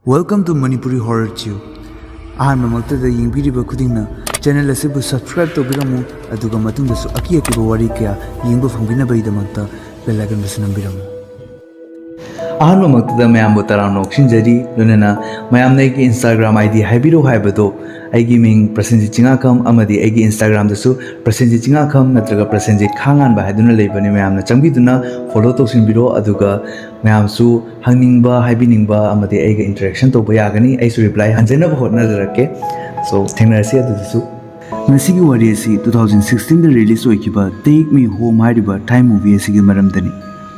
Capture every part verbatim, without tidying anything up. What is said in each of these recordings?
Welcome to Manipuri Horror Tube. ꯑꯍꯥꯟꯕꯃꯛꯇꯗ ꯌꯦꯡꯕꯤꯔꯤꯕ ꯈꯨꯗꯤꯡꯅ ꯆꯦꯅꯦꯜ ꯑꯁꯤꯕꯨ ꯁꯕꯁꯀ꯭ꯔꯥꯏꯕ ꯇꯧꯕꯤꯔꯝꯃꯨ, ꯑꯗꯨꯒ ꯃꯇꯨꯡꯗꯁꯨ ꯑꯀꯤ ꯑꯀꯤꯕ ꯋꯥꯔꯤ ꯀꯌꯥ ꯌꯦꯡꯕ ꯐꯪꯕꯤꯅꯕꯒꯤꯗꯃꯛꯇ ꯕꯦꯜ ꯑꯥꯏꯀꯟꯕꯨꯁꯨ ꯅꯝꯕꯤꯔꯝꯃꯨ꯫ ꯑꯍꯥꯟꯕꯃꯛꯇꯗ ꯃꯌꯥꯝꯕꯨ ꯇꯔꯥꯝꯅ ꯑꯣꯛꯁꯤꯟꯖꯔꯤ, ꯂꯣꯏꯅꯅ ꯃꯌꯥꯝꯅ ꯑꯩꯒꯤ Instagram ID ꯍꯥꯏꯕꯤꯔꯛꯎ ꯍꯥꯏꯕꯗꯣ꯫ ꯑꯩꯒꯤ ꯃꯤꯡ ꯄ꯭ꯔꯁꯦꯟꯖꯤꯠ ꯆꯤꯡꯉꯥꯈꯝ ꯑꯃꯗꯤ ꯑꯩꯒꯤ Instagramꯗꯁꯨ ꯄ꯭ꯔꯁꯦꯟꯖꯤꯠ ꯆꯤꯡꯉꯥꯈꯝ ꯅꯠꯇ꯭ꯔꯒ ꯄ꯭ꯔꯁꯦꯟꯖꯤꯠ ꯈꯥꯉꯥꯟꯕ ꯍꯥꯏꯗꯨꯅ ꯂꯩꯕꯅꯤ꯫ ꯃꯌꯥꯝꯅ ꯆꯪꯕꯤꯗꯨꯅ ꯐꯣꯂꯣ ꯇꯧꯁꯤꯟꯕꯤꯔꯣ, ꯑꯗꯨꯒ ꯃꯌꯥꯝꯁꯨ ꯍꯪꯅꯤꯡꯕ, ꯍꯥꯏꯕꯤꯅꯤꯡꯕ ꯑꯃꯗꯤ ꯑꯩꯒ ꯏꯟꯇꯔꯦꯛꯁꯟ ꯇꯧꯕ ꯌꯥꯒꯅꯤ꯫ ꯑꯩꯁꯨ ꯔꯤꯄ꯭ꯂꯥꯏ ꯍꯟꯖꯅꯕ ꯍꯣꯠꯅꯖꯔꯛꯀꯦ꯫ ꯁꯣ, ꯊꯦꯡꯅꯔꯁꯤ ꯑꯗꯨꯗꯁꯨ꯫ ꯉꯁꯤꯒꯤ ꯋꯥꯔꯤ ꯑꯁꯤ two thousand sixteenꯗ ꯔꯤꯂꯤꯁ ꯑꯣꯏꯈꯤꯕ Take Me Home ꯍꯥꯏꯔꯤꯕ Thai movie ꯑꯁꯤꯒꯤ ꯃꯔꯝꯗꯅꯤ꯫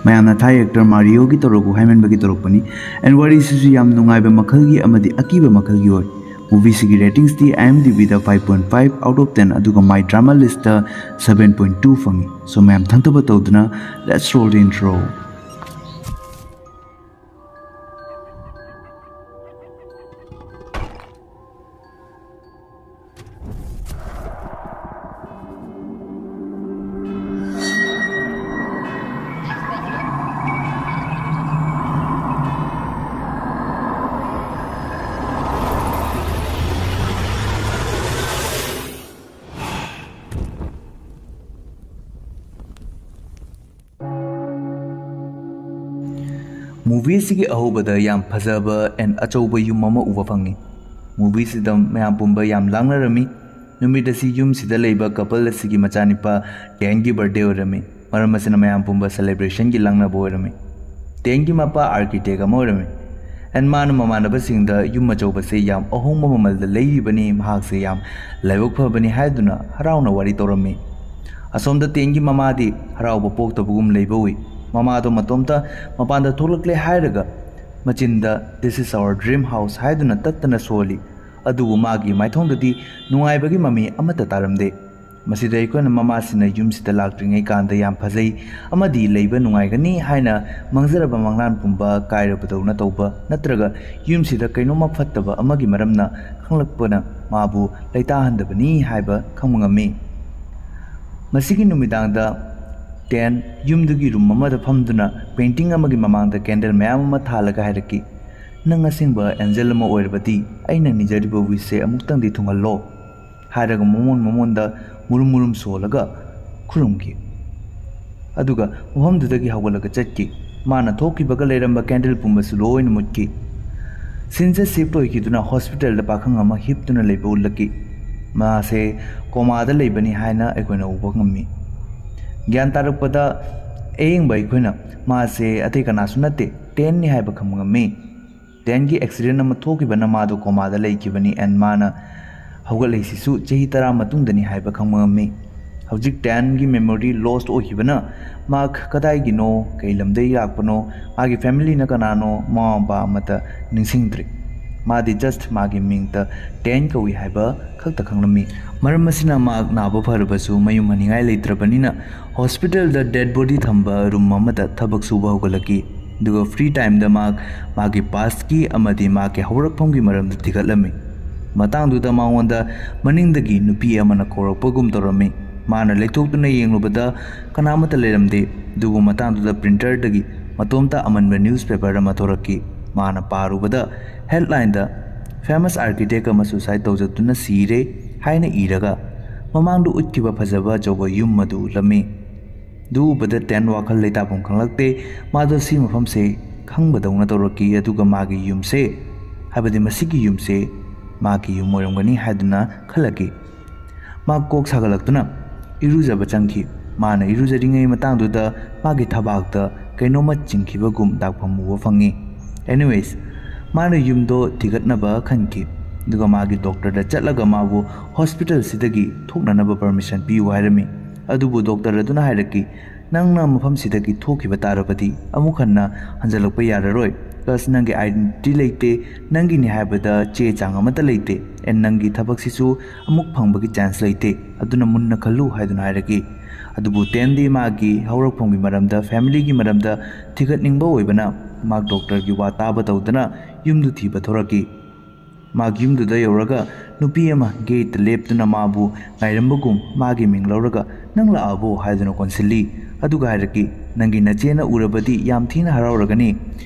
ꯃꯌꯥꯝꯅ ꯊꯥꯏ ꯑꯦꯛꯇꯔ ꯃꯥꯔꯤꯌꯣꯒꯤ ꯇꯧꯔꯛꯎ ꯍꯥꯏꯃꯟꯕꯒꯤ ꯇꯧꯔꯛꯄꯅꯤ꯫ ꯑꯦꯟ ꯋꯥꯔꯤꯁꯤꯁꯨ ꯌꯥꯝ ꯅꯨꯡꯉꯥꯏꯕ ꯃꯈꯜꯒꯤ ꯑꯃꯗꯤ ꯑꯀꯤꯕ ꯃꯈꯜꯒꯤ ꯑꯣꯏ꯫ ꯃꯨꯚꯤꯁꯤꯒꯤ ꯔꯦꯇꯤꯡꯁꯇꯤ IMDbꯗ five point five out of ten, ꯑꯗꯨꯒ My Drama Listꯇ seven point two ꯐꯪꯉꯤ꯫ ꯁꯣ, ꯃꯌꯥꯝ ꯊꯪꯊꯕ ꯇꯧꯗꯨꯅ, let's roll the intro꯫ Movie ꯑꯁꯤꯒꯤ ꯑꯍꯧꯕꯗ ꯌꯥꯝ ꯐꯖꯕ ꯑꯦꯟ ꯑꯆꯧꯕ ꯌꯨꯝ ꯑꯃ ꯎꯕ ꯐꯪꯉꯤ꯫ ꯃꯨꯚꯤꯁꯤꯗ ꯃꯌꯥꯝ ꯄꯨꯝꯕ ꯌꯥꯝ ꯂꯥꯡꯅꯔꯝꯃꯤ꯫ ꯅꯨꯃꯤꯠ ꯑꯁꯤ ꯌꯨꯝꯁꯤꯗ ꯂꯩꯕ ꯀꯄꯜ ꯑꯁꯤꯒꯤ ꯃꯆꯥꯅꯤꯄꯥ ꯀꯦꯟꯒꯤ ꯕꯥꯔꯗꯦ ꯑꯣꯏꯔꯝꯃꯤ꯫ ꯃꯔꯝ ꯑꯁꯤꯅ ꯃꯌꯥꯝ ꯄꯨꯝꯕ ꯁꯦꯂꯦꯕ꯭ꯔꯦꯁꯟꯒꯤ ꯂꯥꯡꯅꯕ ꯑꯣꯏꯔꯝꯃꯤ꯫ ꯇꯦꯟꯒꯤ ꯃꯄꯥ ꯑꯥꯔꯀꯤꯇꯦꯛ ꯑꯃ ꯑꯣꯏꯔꯝꯃꯤ꯫ ꯑꯦꯟ ꯃꯥꯅ ꯃꯃꯥꯟꯅꯕꯁꯤꯡꯗ ꯌꯨꯝ ꯑꯆꯧꯕꯁꯦ ꯌꯥꯝ ꯑꯍꯣꯡꯕ ꯃꯃꯜꯗ ꯂꯩꯔꯤꯕꯅꯤ, ꯃꯍꯥꯛꯁꯦ ꯌꯥꯝ ꯂꯥꯏꯕꯛ ꯐꯕꯅꯤ ꯍꯥꯏꯗꯨꯅ ꯍꯔꯥꯎꯅ ꯋꯥꯔꯤ ꯇꯧꯔꯝꯃꯤ꯫ ꯑꯁꯣꯝꯗ ꯇꯦꯟꯒꯤ ꯃꯃꯥꯗꯤ ꯍꯔꯥꯎꯕ ꯄꯣꯛꯇꯕꯒꯨꯝ ꯂꯩꯕ ꯎꯏ꯫ ꯃꯃꯥꯗꯣ ꯃꯇꯣꯝꯇ ꯃꯄꯥꯟꯗ ꯊꯣꯛꯂꯛꯂꯦ ꯍꯥꯏꯔꯒ ꯃꯆꯤꯟꯗ "This is our dream house" ꯍꯥꯏꯗꯨꯅ ꯇꯠꯇꯅ ꯁꯣꯜꯂꯤ꯫ ꯑꯗꯨꯕꯨ ꯃꯥꯒꯤ ꯃꯥꯏꯊꯣꯡꯗꯗꯤ ꯅꯨꯡꯉꯥꯏꯕꯒꯤ ꯃꯃꯤ ꯑꯃꯠꯇ ꯇꯥꯔꯝꯗꯦ꯫ ꯃꯁꯤꯗ ꯑꯩꯈꯣꯏꯅ ꯃꯃꯥꯁꯤꯅ ꯌꯨꯝꯁꯤꯗ ꯂꯥꯛꯇ꯭ꯔꯤꯉꯩ ꯀꯥꯟꯗ ꯌꯥꯝ ꯐꯖꯩ ꯑꯃꯗꯤ ꯂꯩꯕ ꯅꯨꯡꯉꯥꯏꯒꯅꯤ ꯍꯥꯏꯅ ꯃꯪꯖꯔꯕ ꯃꯪꯂꯥꯟ ꯄꯨꯝꯕ ꯀꯥꯏꯔꯕꯗꯧꯅ ꯇꯧꯕ ꯅꯠꯇ꯭ꯔꯒ ꯌꯨꯝꯁꯤꯗ ꯀꯩꯅꯣꯝꯃ ꯐꯠꯇꯕ ꯑꯃꯒꯤ ꯃꯔꯝꯅ ꯈꯪꯂꯛꯄꯅ ꯃꯥꯕꯨ ꯂꯩꯇꯥꯍꯟꯗꯕꯅꯤ ꯍꯥꯏꯕ ꯈꯪꯕ ꯉꯝꯃꯤ꯫ ꯃꯁꯤꯒꯤ ꯅꯨꯃꯤꯗꯥꯡꯗ ꯇꯦꯟ ꯌꯨꯝꯗꯨꯒꯤ ꯔꯨꯝ ꯑꯃꯗ ꯐꯝꯗꯨꯅ ꯄꯦꯟꯇꯤꯡ ꯑꯃꯒꯤ ꯃꯃꯥꯡꯗ ꯀꯦꯟꯗꯜ ꯃꯌꯥꯝ ꯑꯃ ꯊꯥꯜꯂꯒ ꯍꯥꯏꯔꯛꯈꯤ, "ꯅꯪ ꯑꯁꯦꯡꯕ ꯑꯦꯟꯖꯦꯜ ꯑꯃ ꯑꯣꯏꯔꯕꯗꯤ ꯑꯩꯅ ꯅꯤꯖꯔꯤꯕ ꯋꯤꯁꯁꯦ ꯑꯃꯨꯛꯇꯪꯗꯤ ꯊꯨꯡꯍꯜꯂꯣ" ꯍꯥꯏꯔꯒ ꯃꯃꯣꯟ ꯃꯃꯣꯟꯗ ꯃꯨꯔꯨꯝ ꯃꯨꯔꯨꯝ ꯁꯣꯜꯂꯒ ꯈꯨꯔꯨꯝꯈꯤ꯫ ꯑꯗꯨꯒ ꯃꯐꯝꯗꯨꯗꯒꯤ ꯍꯧꯒꯠꯂꯒ ꯆꯠꯈꯤ꯫ ꯃꯥꯅ ꯊꯣꯛꯈꯤꯕꯒ ꯂꯩꯔꯝꯕ ꯀꯦꯟꯗꯜ ꯄꯨꯝꯕꯁꯨ ꯂꯣꯏꯅ ꯃꯨꯠꯈꯤ꯫ ꯁꯤꯟꯁꯦ ꯁꯤꯐ ꯑꯣꯏꯈꯤꯗꯨꯅ ꯍꯣꯁꯄꯤꯇꯥꯜꯗ ꯄꯥꯈꯪ ꯑꯃ ꯍꯤꯞꯇꯨꯅ ꯂꯩꯕ ꯎꯠꯂꯛꯈꯤ꯫ ꯃꯥꯁꯦ ꯀꯣꯃꯥꯗ ꯂꯩꯕꯅꯤ ꯍꯥꯏꯅ ꯑꯩꯈꯣꯏꯅ ꯎꯕ ꯉꯝꯃꯤ꯫ ꯒ꯭ꯌꯥꯟ ꯇꯥꯔꯛꯄꯗ ꯑꯌꯦꯡꯕ ꯑꯩꯈꯣꯏꯅ ꯃꯥꯁꯦ ꯑꯇꯩ ꯀꯅꯥꯁꯨ ꯅꯠꯇꯦ, ꯇꯦꯟꯅꯤ ꯍꯥꯏꯕ ꯈꯪꯕ ꯉꯝꯃꯤ꯫ ꯇꯦꯟꯒꯤ ꯑꯦꯛꯁꯤꯗꯦꯟ ꯑꯃ ꯊꯣꯛꯈꯤꯕꯅ ꯃꯥꯗꯣ ꯀꯣꯃꯥꯗ ꯂꯩꯈꯤꯕꯅꯤ, and ꯃꯥꯅ ꯍꯧꯒꯠꯂꯛꯏꯁꯤꯁꯨ ꯆꯍꯤ ꯇꯔꯥ ꯃꯇꯨꯡꯗꯅꯤ ꯍꯥꯏꯕ ꯈꯪꯕ ꯉꯝꯃꯤ꯫ ꯍꯧꯖꯤꯛ ꯇꯦꯟꯒꯤ ꯃꯦꯃꯣꯔꯤ ꯂꯣꯁ ꯑꯣꯏꯈꯤꯕꯅ ꯃꯥ ꯀꯗꯥꯏꯒꯤꯅꯣ, ꯀꯩ ꯂꯝꯗꯒꯤ ꯂꯥꯛꯄꯅꯣ, ꯃꯥꯒꯤ ꯐꯦꯃꯤꯂꯤꯅ ꯀꯅꯥꯅꯣ, ꯃꯃꯥ ꯃꯄꯥ ꯑꯃꯠꯇ ꯅꯤꯡꯁꯤꯡꯗ꯭ꯔꯤ꯫ ꯃꯥꯗꯤ ꯖꯁ ꯃꯥꯒꯤ ꯃꯤꯡꯇ ꯇꯦꯟ ꯀꯧꯏ ꯍꯥꯏꯕ ꯈꯛꯇ ꯈꯪꯂꯝꯃꯤ꯫ ꯃꯔꯝ ꯑꯁꯤꯅ ꯃꯍꯥꯛ ꯅꯥꯕ ꯐꯔꯕꯁꯨ ꯃꯌꯨꯝ ꯍꯟꯅꯤꯡꯉꯥꯏ ꯂꯩꯇ꯭ꯔꯕꯅꯤꯅ ꯍꯣꯁꯄꯤꯇꯥꯜꯗ ꯗꯦꯗ ꯕꯣꯗꯤ ꯊꯝꯕ ꯔꯨꯝ ꯑꯃꯗ ꯊꯕꯛ ꯁꯨꯕ ꯍꯧꯒꯠꯂꯛꯈꯤ꯫ ꯑꯗꯨꯒ ꯐ꯭ꯔꯤ ꯇꯥꯏꯝꯗ ꯃꯍꯥꯛ ꯃꯥꯒꯤ ꯄꯥꯁꯀꯤ ꯑꯃꯗꯤ ꯃꯥꯒꯤ ꯍꯧꯔꯛꯐꯝꯒꯤ ꯃꯔꯝꯗ ꯊꯤꯒꯠꯂꯝꯃꯤ꯫ ꯃꯇꯥꯡꯗꯨꯗ ꯃꯉꯣꯟꯗ ꯃꯅꯤꯡꯗꯒꯤ ꯅꯨꯄꯤ ꯑꯃꯅ ꯀꯧꯔꯛꯄꯒꯨꯝ ꯇꯧꯔꯝꯃꯤ꯫ ꯃꯥꯅ ꯂꯩꯊꯣꯛꯇꯨꯅ ꯌꯦꯡꯂꯨꯕꯗ ꯀꯅꯥꯃꯠꯇ ꯂꯩꯔꯝꯗꯦ꯫ ꯑꯗꯨꯕꯨ ꯃꯇꯥꯡꯗꯨꯗ ꯄ꯭ꯔꯤꯟꯇꯔꯗꯒꯤ ꯃꯇꯣꯝꯇ ꯑꯃꯟꯕ ꯅ꯭ꯌꯨꯁꯄꯦꯄꯔ ꯑꯃ ꯊꯣꯔꯛꯈꯤ꯫ ꯃꯥꯅ ꯄꯥꯔꯨꯕꯗ ꯍꯦꯗꯂꯥꯏꯟꯗ "ꯐꯦꯃꯁ ꯑꯥꯔꯀꯤꯇꯦꯛ ꯑꯃ ꯁꯨꯁꯥꯏꯗ ꯇꯧꯖꯗꯨꯅ ꯁꯤꯔꯦ" ꯍꯥꯏꯅ ꯏꯔꯒ ꯃꯃꯥꯡꯗ ꯎꯠꯈꯤꯕ ꯐꯖꯕ ꯑꯆꯧꯕ ꯌꯨꯝ ꯑꯗꯨ ꯎꯠꯂꯝꯃꯤ꯫ ꯑꯗꯨ ꯎꯕꯗ ꯇꯦꯟ ꯋꯥꯈꯜ ꯂꯩꯇꯥꯐꯝ ꯈꯪꯂꯛꯇꯦ꯫ ꯃꯥꯗꯣ ꯁꯤ ꯃꯐꯝꯁꯦ ꯈꯪꯕꯗꯧꯅ ꯇꯧꯔꯛꯈꯤ, ꯑꯗꯨꯒ ꯃꯥꯒꯤ ꯌꯨꯝꯁꯦ, ꯍꯥꯏꯕꯗꯤ ꯃꯁꯤꯒꯤ ꯌꯨꯝꯁꯦ ꯃꯥꯒꯤ ꯌꯨꯝ ꯑꯣꯏꯔꯝꯒꯅꯤ ꯍꯥꯏꯗꯨꯅ ꯈꯜꯂꯛꯈꯤ꯫ ꯃꯥ ꯀꯣꯛ ꯁꯥꯒꯠꯂꯛꯇꯨꯅ ꯏꯔꯨꯖꯕ ꯆꯪꯈꯤ꯫ ꯃꯥꯅ ꯏꯔꯨꯖꯔꯤꯉꯩ ꯃꯇꯥꯡꯗꯨꯗ ꯃꯥꯒꯤ ꯊꯕꯥꯛꯇ ꯀꯩꯅꯣꯝꯃ ꯆꯤꯡꯈꯤꯕꯒꯨꯝ ꯗꯥꯛꯐꯝ ꯎꯕ ꯐꯪꯉꯤ꯫ ꯑꯦꯅꯤꯋꯦꯁ, ꯃꯥꯅ ꯌꯨꯝꯗꯣ ꯊꯤꯒꯠꯅꯕ ꯈꯟꯈꯤ, ꯑꯗꯨꯒ ꯃꯥꯒꯤ ꯗꯣꯛꯇꯔꯗ ꯆꯠꯂꯒ ꯃꯥꯕꯨ ꯍꯣꯁꯄꯤꯇꯥꯜꯁꯤꯗꯒꯤ ꯊꯣꯛꯅꯅꯕ ꯄꯔꯃꯤꯁꯟ ꯄꯤꯌꯨ ꯍꯥꯏꯔꯝꯃꯤ꯫ ꯑꯗꯨꯕꯨ ꯗꯣꯛꯇꯔ ꯑꯗꯨꯅ ꯍꯥꯏꯔꯛꯈꯤ, "ꯅꯪꯅ ꯃꯐꯝꯁꯤꯗꯒꯤ ꯊꯣꯛꯈꯤꯕ ꯇꯥꯔꯕꯗꯤ ꯑꯃꯨꯛ ꯍꯟꯅ ꯍꯟꯖꯜꯂꯛꯄ ꯌꯥꯔꯔꯣꯏ꯫ ꯄ꯭ꯂꯁ ꯅꯪꯒꯤ ꯑꯥꯏꯗꯦꯟꯇꯤꯇꯤ ꯂꯩꯇꯦ, ꯅꯪꯒꯤꯅꯤ ꯍꯥꯏꯕꯗ ꯆꯦ ꯆꯥꯡ ꯑꯃꯠꯇ ꯂꯩꯇꯦ, ꯑꯦꯟ ꯅꯪꯒꯤ ꯊꯕꯛꯁꯤꯁꯨ ꯑꯃꯨꯛ ꯐꯪꯕꯒꯤ ꯆꯥꯟꯁ ꯂꯩꯇꯦ, ꯑꯗꯨꯅ ꯃꯨꯟꯅ ꯈꯜꯂꯨ" ꯍꯥꯏꯗꯨꯅ ꯍꯥꯏꯔꯛꯈꯤ꯫ ꯑꯗꯨꯕꯨ ꯇꯦꯟꯗꯤ ꯃꯥꯒꯤ ꯍꯧꯔꯛꯐꯝꯒꯤ ꯃꯔꯝꯗ, ꯐꯦꯃꯤꯂꯤꯒꯤ ꯃꯔꯝꯗ ꯊꯤꯒꯠꯅꯤꯡꯕ ꯑꯣꯏꯕꯅ ꯃꯥ ꯗꯣꯛꯇꯔꯒꯤ ꯋꯥ ꯇꯥꯕ ꯇꯧꯗꯅ ꯌꯨꯝꯗꯨ ꯊꯤꯕ ꯊꯣꯔꯛꯈꯤ꯫ ꯃꯥꯒꯤ ꯌꯨꯝꯗꯨꯗ ꯌꯧꯔꯒ ꯅꯨꯄꯤ ꯑꯃ ꯒꯦꯠꯇ ꯂꯦꯞꯇꯨꯅ ꯃꯥꯕꯨ ꯉꯥꯏꯔꯝꯕꯒꯨꯝ ꯃꯥꯒꯤ ꯃꯤꯡ ꯂꯧꯔꯒ "ꯅꯪ ꯂꯥꯛꯑꯕꯣ?" ꯍꯥꯏꯗꯨꯅ ꯀꯣꯟꯁꯤꯜꯂꯤ꯫ ꯑꯗꯨꯒ ꯍꯥꯏꯔꯛꯈꯤ, "ꯅꯪꯒꯤ ꯅꯆꯦꯅ ꯎꯔꯕꯗꯤ ꯌꯥꯝ ꯊꯤꯅ ꯍꯔꯥꯎꯔꯒꯅꯤ꯫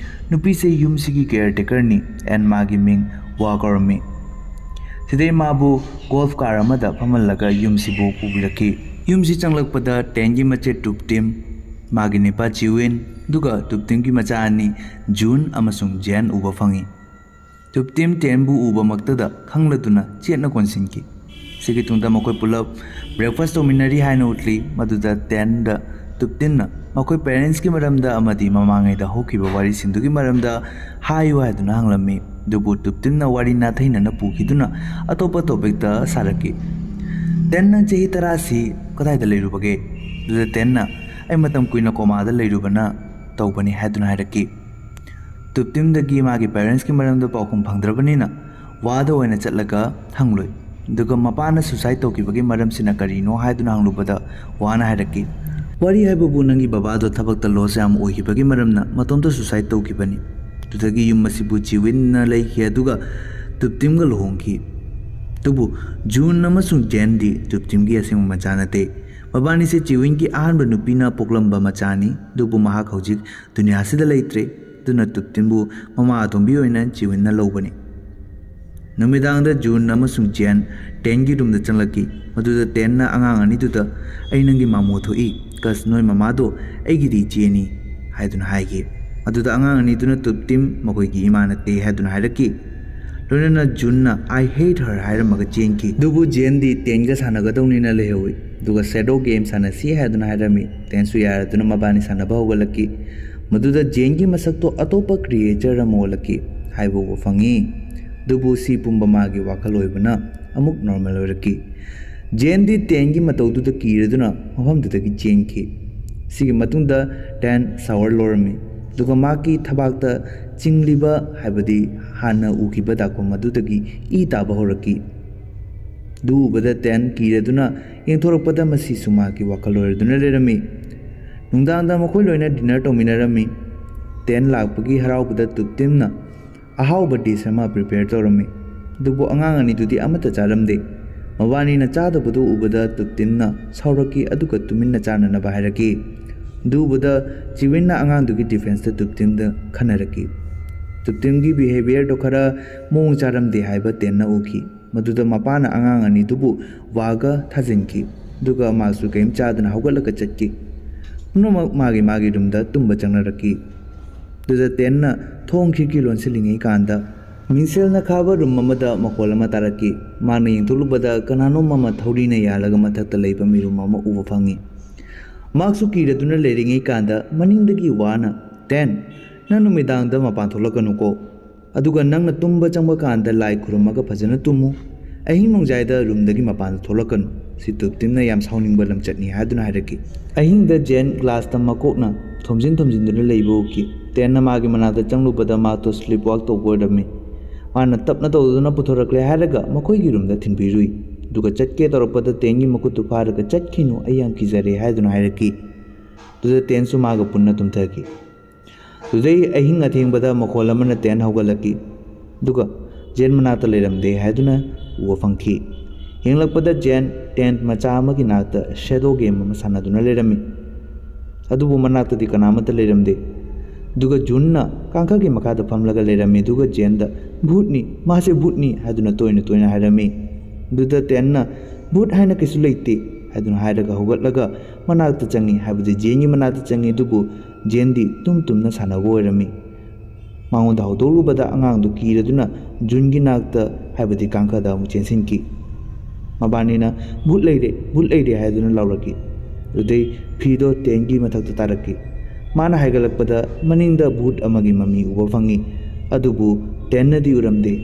ꯅꯨꯄꯤꯁꯦ ꯌꯨꯝꯁꯤꯒꯤ ꯀꯦꯌꯔ ꯇꯦꯀꯔꯅꯤ꯫ ꯑꯦꯟ ꯃꯥꯒꯤ ꯃꯤꯡ ꯋꯥ ꯀꯧꯔꯝꯃꯤ꯫ ꯁꯤꯗꯩ ꯃꯥꯕꯨ ꯒꯣꯜꯐ ꯀꯥꯔ ꯑꯃꯗ ꯐꯝꯍꯜꯂꯒ ꯌꯨꯝꯁꯤꯕꯨ ꯄꯨꯕꯤꯔꯛꯈꯤ꯫ ꯌꯨꯝꯁꯤ ꯆꯪꯂꯛꯄꯗ ꯇꯦꯟꯒꯤ ꯃꯆꯦ ꯇꯨꯞꯇꯤꯝ, ꯃꯥꯒꯤ ꯅꯤꯄꯥ ꯆꯤꯋꯤꯟ, ꯑꯗꯨꯒ ꯇꯨꯞꯇꯤꯝꯒꯤ ꯃꯆꯥ ꯑꯅꯤ ꯖꯨꯟ ꯑꯃꯁꯨꯡ ꯖꯦꯟ ꯎꯕ ꯐꯪꯉꯤ꯫ ꯇꯨꯞꯇꯤꯝ ꯇꯦꯟꯕꯨ ꯎꯕꯃꯛꯇꯗ ꯈꯪꯂꯗꯨꯅ ꯆꯦꯠꯅ ꯀꯣꯟꯁꯤꯟꯈꯤ꯫ ꯁꯤꯒꯤ ꯇꯨꯡꯗ ꯃꯈꯣꯏ ꯄꯨꯂꯞ ꯕ꯭ꯔꯦꯛꯐꯥꯁ ꯇꯧꯃꯤꯟꯅꯔꯤ ꯍꯥꯏꯅ ꯎꯠꯂꯤ꯫ ꯃꯗꯨꯗ ꯇꯦꯟꯗ ꯇꯨꯞꯇꯤꯝꯅ ꯃꯈꯣꯏ ꯄꯦꯔꯦꯟꯁꯀꯤ ꯃꯔꯝꯗ ꯑꯃꯗꯤ ꯃꯃꯥꯡꯉꯩꯗ ꯍꯧꯈꯤꯕ ꯋꯥꯔꯤꯁꯤꯡꯗꯨꯒꯤ ꯃꯔꯝꯗ ꯍꯥꯏꯌꯨ ꯍꯥꯏꯗꯨꯅ ꯍꯪꯂꯝꯃꯤ꯫ ꯑꯗꯨꯕꯨ ꯇꯨꯞꯇꯤꯝꯅ ꯋꯥꯔꯤ ꯅꯥꯊꯩꯅꯅ ꯄꯨꯈꯤꯗꯨꯅ ꯑꯇꯣꯞꯄ ꯇꯣꯄꯤꯛꯇ ꯁꯥꯔꯛꯈꯤ꯫ "ꯇꯦꯟ, ꯅꯪ ꯆꯍꯤ ꯇꯔꯥꯁꯤ ꯀꯗꯥꯏꯗ ꯂꯩꯔꯨꯕꯒꯦ?" ꯑꯗꯨꯗ ꯇꯦꯟꯅ, "ꯑꯩ ꯃꯇꯝ ꯀꯨꯏꯅ ꯀꯣꯃꯥꯗ ꯂꯩꯔꯨꯕꯅ ꯇꯧꯕꯅꯤ" ꯍꯥꯏꯗꯨꯅ ꯍꯥꯏꯔꯛꯈꯤ꯫ ꯇꯨꯞꯇꯤꯝꯗꯒꯤ ꯃꯥꯒꯤ ꯄꯦꯔꯦꯟꯁꯀꯤ ꯃꯔꯝꯗ ꯄꯥꯎꯈꯨꯝ ꯐꯪꯗ꯭ꯔꯕꯅꯤꯅ ꯋꯥꯗ ꯑꯣꯏꯅ ꯆꯠꯂꯒ ꯍꯪꯂꯨꯏ꯫ ꯑꯗꯨꯒ ꯃꯄꯥꯅ ꯁꯨꯁꯥꯏꯠ ꯇꯧꯈꯤꯕꯒꯤ ꯃꯔꯝꯁꯤꯅ ꯀꯔꯤꯅꯣ ꯍꯥꯏꯗꯨꯅ ꯍꯪꯂꯨꯕꯗ ꯋꯥꯅ ꯍꯥꯏꯔꯛꯈꯤ, "ꯋꯥꯔꯤ ꯍꯥꯏꯕꯕꯨ ꯅꯪꯒꯤ ꯕꯕꯥꯗꯣ ꯊꯕꯛꯇ ꯂꯣꯁ ꯌꯥꯝ ꯑꯣꯏꯈꯤꯕꯒꯤ ꯃꯔꯝꯅ ꯃꯇꯣꯝꯇ ꯁꯨꯁꯥꯏꯠ ꯇꯧꯈꯤꯕꯅꯤ꯫ ꯑꯗꯨꯗꯒꯤ ꯌꯨꯝ ꯑꯁꯤꯕꯨ ꯆꯤꯋꯤꯟꯅ ꯂꯩꯈꯤ ꯑꯗꯨꯒ ꯇꯨꯞꯇꯤꯝꯒ ꯂꯨꯍꯣꯡꯈꯤ꯫ ꯑꯗꯨꯕꯨ ꯖꯨꯟ ꯑꯃꯁꯨꯡ ꯖꯦꯟꯗꯤ ꯇꯨꯞꯇꯤꯝꯒꯤ ꯑꯁꯦꯡꯕ ꯃꯆꯥ ꯅꯠꯇꯦ꯫ ꯃꯕꯥꯅꯤꯁꯦ ꯆꯤꯋꯤꯟꯒꯤ ꯑꯍꯥꯟꯕ ꯅꯨꯄꯤꯅ ꯄꯣꯛꯂꯝꯕ ꯃꯆꯥꯅꯤ, ꯑꯗꯨꯕꯨ ꯃꯍꯥꯛ ꯍꯧꯖꯤꯛ ꯗꯨꯅꯤꯌꯥꯁꯤꯗ ꯂꯩꯇ꯭ꯔꯦ꯫ ꯑꯗꯨꯅ ꯇꯨꯞꯇꯤꯝꯕꯨ ꯃꯃꯥ ꯑꯇꯣꯝꯕꯤ ꯑꯣꯏꯅ ꯆꯤꯋꯤꯟꯅ ꯂꯧꯕꯅꯤ"꯫ ꯅꯨꯃꯤꯗꯥꯡꯗ ꯖꯨꯟ ꯑꯃꯁꯨꯡ ꯖꯦꯟ ꯇꯦꯟꯒꯤ ꯔꯨꯝꯗ ꯆꯪꯂꯛꯈꯤ꯫ ꯃꯗꯨꯗ ꯇꯦꯟꯅ ꯑꯉꯥꯡ ꯑꯅꯤꯗꯨꯗ, "ꯑꯩ ꯅꯪꯒꯤ ꯃꯥꯃꯣ ꯊꯣꯛꯏ, ꯀꯁ ꯅꯣꯏ ꯃꯃꯥꯗꯣ ꯑꯩꯒꯤꯗꯤ ꯏꯆꯦꯅꯤ" ꯍꯥꯏꯗꯨꯅ ꯍꯥꯏꯈꯤ꯫ ꯑꯗꯨꯗ ꯑꯉꯥꯡ ꯑꯅꯤꯗꯨꯅ ꯇꯨꯞꯇꯤꯝ ꯃꯈꯣꯏꯒꯤ ꯏꯃꯥ ꯅꯠꯇꯦ ꯍꯥꯏꯗꯨꯅ ꯍꯥꯏꯔꯛꯈꯤ꯫ ꯂꯣꯏꯅꯅ ꯖꯨꯟꯅ "I hate her" ꯍꯥꯏꯔꯝꯃꯒ ꯆꯦꯟꯈꯤ꯫ ꯑꯗꯨꯕꯨ ꯖꯦꯟꯗꯤ ꯇꯦꯟꯒ ꯁꯥꯟꯅꯒꯗꯧꯅꯤꯅ ꯂꯩꯍꯧꯏ꯫ ꯑꯗꯨꯒ ꯁꯦꯗꯣ ꯒꯦꯝ ꯁꯥꯟꯅꯁꯤ ꯍꯥꯏꯗꯨꯅ ꯍꯥꯏꯔꯝꯃꯤ꯫ ꯇꯦꯟꯁꯨ ꯌꯥꯔꯗꯨꯅ ꯃꯕꯥꯅꯤ ꯁꯥꯟꯅꯕ ꯍꯧꯒꯠꯂꯛꯈꯤ꯫ ꯃꯗꯨꯗ ꯖꯦꯟꯒꯤ ꯃꯁꯛꯇꯣ ꯑꯇꯣꯞꯄ ꯀ꯭ꯔꯤꯌꯦꯆꯔ ꯑꯃ ꯑꯣꯜꯂꯛꯈꯤ ꯍꯥꯏꯕ ꯎꯕ ꯐꯪꯉꯤ꯫ ꯑꯗꯨꯕꯨ ꯁꯤ ꯄꯨꯝꯕ ꯃꯥꯒꯤ ꯋꯥꯈꯜ ꯑꯣꯏꯕꯅ ꯑꯃꯨꯛ ꯅꯣꯔꯃꯦꯜ ꯑꯣꯏꯔꯛꯈꯤ꯫ ꯖꯦꯟꯗꯤ ꯇꯦꯟꯒꯤ ꯃꯇꯧꯗꯨꯗ ꯀꯤꯔꯗꯨꯅ ꯃꯐꯝꯗꯨꯗꯒꯤ ꯆꯦꯟꯈꯤ꯫ ꯁꯤꯒꯤ ꯃꯇꯨꯡꯗ ꯇꯦꯟ ꯁꯥꯋꯔ ꯂꯧꯔꯝꯃꯤ, ꯑꯗꯨꯒ ꯃꯍꯥꯛꯀꯤ ꯊꯕꯥꯛꯇ ꯆꯤꯡꯂꯤꯕ, ꯍꯥꯏꯕꯗꯤ ꯍꯥꯟꯅ ꯎꯈꯤꯕ ꯗꯥꯛꯐꯝ ꯑꯗꯨꯗꯒꯤ ꯏ ꯇꯥꯕ ꯍꯧꯔꯛꯈꯤ꯫ ꯑꯗꯨ ꯎꯕꯗ ꯇꯦꯟ ꯀꯤꯔꯗꯨꯅ ꯌꯦꯡꯊꯣꯔꯛꯄꯗ ꯃꯁꯤꯁꯨ ꯃꯍꯥꯛꯀꯤ ꯋꯥꯈꯜ ꯑꯣꯏꯔꯗꯨꯅ ꯂꯩꯔꯝꯃꯤ꯫ ꯅꯨꯡꯗꯥꯡꯗ ꯃꯈꯣꯏ ꯂꯣꯏꯅ ꯗꯤꯟꯅꯔ ꯇꯧꯃꯤꯟꯅꯔꯝꯃꯤ꯫ ꯇꯦꯟ ꯂꯥꯛꯄꯒꯤ ꯍꯔꯥꯎꯕꯗ ꯇꯨꯞꯇꯤꯝꯅ ꯑꯍꯥꯎꯕ ꯗꯤꯁ ꯑꯃ ꯄ꯭ꯔꯤꯄꯦꯌꯔ ꯇꯧꯔꯝꯃꯤ꯫ ꯑꯗꯨꯕꯨ ꯑꯉꯥꯡ ꯑꯅꯤꯗꯨꯗꯤ ꯑꯃꯠꯇ ꯆꯥꯔꯝꯗꯦ꯫ ꯃꯕꯥꯅꯤꯅ ꯆꯥꯗꯕꯗꯨ ꯎꯕꯗ ꯇꯨꯞꯇꯤꯝꯅ ꯁꯥꯎꯔꯛꯈꯤ, ꯑꯗꯨꯒ ꯇꯨꯃꯤꯟꯅ ꯆꯥꯅꯅꯕ ꯍꯥꯏꯔꯛꯈꯤ꯫ ꯑꯗꯨꯕꯨꯗ ꯆꯤꯋꯤꯟꯅ ꯑꯉꯥꯡꯗꯨꯒꯤ ꯗꯤꯐꯦꯟꯁꯇ ꯇꯨꯞꯇꯤꯝꯗ ꯈꯟꯅꯔꯛꯈꯤ꯫ ꯇꯨꯞꯇꯤꯝꯒꯤ ꯕꯤꯍꯦꯕꯤꯌꯔꯗꯣ ꯈꯔ ꯃꯑꯣꯡ ꯆꯥꯔꯝꯗꯦ ꯍꯥꯏꯕ ꯇꯦꯟꯅ ꯎꯈꯤ꯫ ꯃꯗꯨꯗ ꯃꯄꯥꯅ ꯑꯉꯥꯡ ꯑꯅꯤꯗꯨꯕꯨ ꯋꯥꯒ ꯊꯥꯖꯤꯟꯈꯤ꯫ ꯑꯗꯨꯒ ꯃꯥꯁꯨ ꯀꯔꯤꯝ ꯆꯥꯗꯅ ꯍꯧꯒꯠꯂꯒ ꯆꯠꯈꯤ꯫ ꯄꯨꯝꯅꯃꯛ ꯃꯥꯒꯤ ꯃꯥꯒꯤ ꯔꯨꯝꯗ ꯇꯨꯝꯕ ꯆꯪꯅꯔꯛꯈꯤ꯫ ꯑꯗꯨꯗ ꯇꯦꯟꯅ ꯊꯣꯡ ꯈꯤꯔꯀꯤ ꯂꯣꯟꯁꯤꯜꯂꯤꯉꯩ ꯀꯥꯟꯗ ꯃꯤꯡꯁꯦꯜꯅ ꯈꯥꯕ ꯔꯨꯝ ꯑꯃꯗ ꯃꯈꯣꯜ ꯑꯃ ꯇꯥꯔꯛꯈꯤ꯫ ꯃꯥꯅ ꯌꯦꯡꯊꯣꯛꯂꯨꯕꯗ ꯀꯅꯥꯅꯣꯝ ꯑꯃ ꯊꯧꯔꯤꯅ ꯌꯥꯜꯂꯒ ꯃꯊꯛꯇ ꯂꯩꯕ ꯃꯤꯔꯨꯝ ꯑꯃ ꯎꯕ ꯐꯪꯉꯤ꯫ ꯃꯍꯥꯛꯁꯨ ꯀꯤꯔꯗꯨꯅ ꯂꯩꯔꯤꯉꯩ ꯀꯥꯟꯗ ꯃꯅꯤꯡꯗꯒꯤ ꯋꯥꯅ, "ꯇꯦꯟ, ꯅꯪ ꯅꯨꯃꯤꯗꯥꯡꯗ ꯃꯄꯥꯟ ꯊꯣꯛꯂꯛꯀꯅꯨꯀꯣ꯫ ꯑꯗꯨꯒ ꯅꯪꯅ ꯇꯨꯝꯕ ꯆꯪꯕ ꯀꯥꯟꯗ ꯂꯥꯏ ꯈꯨꯔꯨꯝꯃꯒ ꯐꯖꯅ ꯇꯨꯝꯃꯨ꯫ ꯑꯍꯤꯡ ꯅꯣꯡꯖꯥꯏꯗ ꯔꯨꯝꯗꯒꯤ ꯃꯄꯥꯟꯗ ꯊꯣꯛꯂꯛꯀꯅꯨ꯫ ꯁꯤ ꯇꯨꯞꯇꯤꯝꯅ ꯌꯥꯝ ꯁꯥꯎꯅꯤꯡꯕ ꯂꯝꯆꯠꯅꯤ" ꯍꯥꯏꯗꯨꯅ ꯍꯥꯏꯔꯛꯈꯤ꯫ ꯑꯍꯤꯡꯗ ꯖꯦꯟ ꯒ꯭ꯂꯥꯁꯇ ꯃꯀꯣꯛꯅ ꯊꯣꯝꯖꯤꯟ ꯊꯣꯝꯖꯤꯟꯗꯨꯅ ꯂꯩꯕ ꯎꯈꯤ꯫ ꯇꯦꯟꯅ ꯃꯥꯒꯤ ꯃꯅꯥꯛꯇ ꯆꯪꯂꯨꯕꯗ ꯃꯍꯥꯛꯇꯣ ꯁ꯭ꯂꯤꯞ ꯋꯥꯛ ꯇꯧꯕ ꯑꯣꯏꯔꯝꯃꯤ꯫ ꯃꯥꯅ ꯇꯞꯅ ꯇꯧꯗꯨꯅ ꯄꯨꯊꯣꯔꯛꯂꯦ ꯍꯥꯏꯔꯒ ꯃꯈꯣꯏꯒꯤ ꯔꯨꯝꯗ ꯊꯤꯟꯕꯤꯔꯨꯏ꯫ ꯑꯗꯨꯒ ꯆꯠꯀꯦ ꯇꯧꯔꯛꯄꯗ ꯇꯦꯟꯒꯤ ꯃꯈꯨꯠꯇꯨ ꯐꯥꯔꯒ, "ꯆꯠꯈꯤꯅꯨ, ꯑꯩ ꯌꯥꯝ ꯀꯤꯖꯔꯦ" ꯍꯥꯏꯗꯨꯅ ꯍꯥꯏꯔꯛꯈꯤ꯫ ꯑꯗꯨꯗ ꯇꯦꯟꯁꯨ ꯃꯥꯒ ꯄꯨꯟꯅ ꯇꯨꯝꯊꯈꯤ꯫ ꯑꯗꯨꯗꯩ ꯑꯍꯤꯡ ꯑꯊꯦꯡꯕꯗ ꯃꯈꯣꯜ ꯑꯃꯅ ꯇꯦꯟ ꯍꯧꯒꯠꯂꯛꯈꯤ꯫ ꯑꯗꯨꯒ ꯖꯦꯟ ꯃꯅꯥꯛꯇ ꯂꯩꯔꯝꯗꯦ ꯍꯥꯏꯗꯨꯅ ꯎꯕ ꯐꯪꯈꯤ꯫ ꯌꯦꯡꯂꯛꯄꯗ ꯖꯦꯟ ꯇꯦꯟꯠ ꯃꯆꯥ ꯑꯃꯒꯤ ꯅꯥꯛꯇ ꯁꯦꯗꯣ ꯒꯦꯝ ꯑꯃ ꯁꯥꯟꯅꯗꯨꯅ ꯂꯩꯔꯝꯃꯤ꯫ ꯑꯗꯨꯕꯨ ꯃꯅꯥꯛꯇꯗꯤ ꯀꯅꯥꯃꯠꯇ ꯂꯩꯔꯝꯗꯦ꯫ ꯑꯗꯨꯒ ꯖꯨꯟꯅ ꯀꯥꯡꯈꯒꯤ ꯃꯈꯥꯗ ꯐꯝꯂꯒ ꯂꯩꯔꯝꯃꯤ꯫ ꯑꯗꯨꯒ ꯖꯦꯟꯗ, "ꯚꯨꯠꯅꯤ, ꯃꯥꯁꯦ ꯚꯨꯠꯅꯤ" ꯍꯥꯏꯗꯨꯅ ꯇꯣꯏꯅ ꯇꯣꯏꯅ ꯍꯥꯏꯔꯝꯃꯤ꯫ ꯑꯗꯨꯗ ꯇꯦꯟꯅ, "ꯚꯨꯠ ꯍꯥꯏꯅ ꯀꯩꯁꯨ ꯂꯩꯇꯦ" ꯍꯥꯏꯗꯨꯅ ꯍꯥꯏꯔꯒ ꯍꯧꯒꯠꯂꯒ ꯃꯅꯥꯛꯇ ꯆꯪꯉꯤ, ꯍꯥꯏꯕꯗꯤ ꯖꯦꯟꯒꯤ ꯃꯅꯥꯛꯇ ꯆꯪꯉꯤ꯫ ꯑꯗꯨꯕꯨ ꯖꯦꯟꯗꯤ ꯇꯨꯝ ꯇꯨꯝꯅ ꯁꯥꯟꯅꯕ ꯑꯣꯏꯔꯝꯃꯤ꯫ ꯃꯉꯣꯟꯗ ꯍꯧꯗꯣꯛꯂꯨꯕꯗ ꯑꯉꯥꯡꯗꯨ ꯀꯤꯔꯗꯨꯅ ꯖꯨꯟꯒꯤ ꯅꯥꯛꯇ, ꯍꯥꯏꯕꯗꯤ ꯀꯥꯡꯈꯗ ꯑꯃꯨꯛ ꯆꯦꯟꯁꯤꯟꯈꯤ꯫ ꯃꯕꯥꯅꯤꯅ, "ꯚꯨꯠ ꯂꯩꯔꯦ, ꯚꯨꯠ ꯂꯩꯔꯦ" ꯍꯥꯏꯗꯨꯅ ꯂꯥꯎꯔꯛꯈꯤ꯫ ꯑꯗꯨꯗꯩ ꯐꯤꯗꯣ ꯇꯦꯟꯒꯤ ꯃꯊꯛꯇ ꯇꯥꯔꯛꯈꯤ꯫ ꯃꯥꯅ ꯍꯥꯏꯒꯠꯂꯛꯄꯗ ꯃꯅꯤꯡꯗ ꯚꯨꯠ ꯑꯃꯒꯤ ꯃꯃꯤ ꯎꯕ ꯐꯪꯉꯤ꯫ ꯑꯗꯨꯕꯨ ꯇꯦꯟꯅꯗꯤ ꯎꯔꯝꯗꯦ,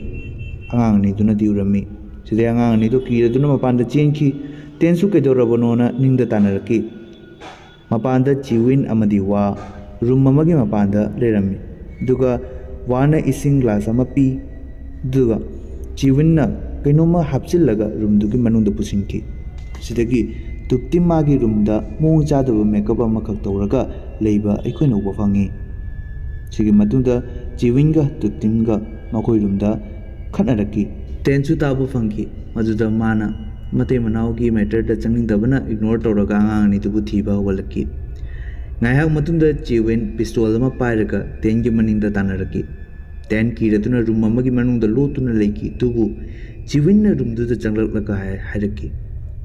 ꯑꯉꯥꯡ ꯑꯅꯤꯗꯨꯅꯗꯤ ꯎꯔꯝꯃꯤ꯫ ꯁꯤꯗꯩ ꯑꯉꯥꯡ ꯑꯅꯤꯗꯣ ꯀꯤꯔꯗꯨꯅ ꯃꯄꯥꯟꯗ ꯆꯦꯟꯈꯤ꯫ ꯇꯦꯟꯁꯨ ꯀꯩꯗꯧꯔꯕꯅꯣꯅ ꯅꯤꯡꯗ ꯇꯥꯅꯔꯛꯈꯤ꯫ ꯃꯄꯥꯟꯗ ꯆꯤꯋꯤꯟ ꯑꯃꯗꯤ ꯋꯥ ꯔꯨꯝ ꯑꯃꯒꯤ ꯃꯄꯥꯟꯗ ꯂꯩꯔꯝꯃꯤ꯫ ꯑꯗꯨꯒ ꯋꯥꯅ ꯏꯁꯤꯡ ꯒ꯭ꯂꯥꯁ ꯑꯃ ꯄꯤ꯫ ꯑꯗꯨꯒ ꯆꯤꯋꯤꯟꯅ ꯀꯩꯅꯣꯝꯃ ꯍꯥꯞꯆꯤꯜꯂꯒ ꯔꯨꯝꯗꯨꯒꯤ ꯃꯅꯨꯡꯗ ꯄꯨꯁꯤꯟꯈꯤ꯫ ꯁꯤꯗꯒꯤ ꯇꯨꯞꯇꯤꯝ ꯃꯥꯒꯤ ꯔꯨꯝꯗ ꯃꯑꯣꯡ ꯆꯥꯗꯕ ꯃꯦꯀꯞ ꯑꯃꯈꯛ ꯇꯧꯔꯒ ꯂꯩꯕ ꯑꯩꯈꯣꯏꯅ ꯎꯕ ꯐꯪꯉꯤ꯫ ꯁꯤꯒꯤ ꯃꯇꯨꯡꯗ ꯆꯤꯋꯤꯟꯒ ꯇꯨꯞꯇꯤꯝꯒ ꯃꯈꯣꯏ ꯔꯨꯝꯗ ꯈꯠꯅꯔꯛꯈꯤ꯫ ꯇꯦꯟꯁꯨ ꯇꯥꯕ ꯐꯪꯈꯤ꯫ ꯃꯗꯨꯗ ꯃꯥꯅ ꯃꯇꯩ ꯃꯅꯥꯎꯒꯤ ꯃꯦꯇꯔꯗ ꯆꯪꯅꯤꯡꯗꯕꯅ ꯏꯒꯅꯣꯔ ꯇꯧꯔꯒ ꯑꯉꯥꯡ ꯑꯅꯤꯗꯨꯕꯨ ꯊꯤꯕ ꯍꯧꯒꯠꯂꯛꯈꯤ꯫ ꯉꯥꯏꯍꯥꯛ ꯃꯇꯨꯡꯗ ꯆꯤꯋꯤꯟ ꯄꯤꯁꯇꯣꯜ ꯑꯃ ꯄꯥꯏꯔꯒ ꯇꯦꯟꯒꯤ ꯃꯅꯤꯡꯗ ꯇꯥꯟꯅꯔꯛꯈꯤ꯫ ꯇꯦꯟ ꯀꯤꯔꯗꯨꯅ ꯔꯨꯝ ꯑꯃꯒꯤ ꯃꯅꯨꯡꯗ ꯂꯣꯠꯇꯨꯅ ꯂꯩꯈꯤ, ꯑꯗꯨꯕꯨ ꯆꯤꯋꯤꯟꯅ ꯔꯨꯝꯗꯨꯗ ꯆꯪꯂꯛꯂꯒ ꯍꯥꯏ- ꯍꯥꯏꯔꯛꯈꯤ,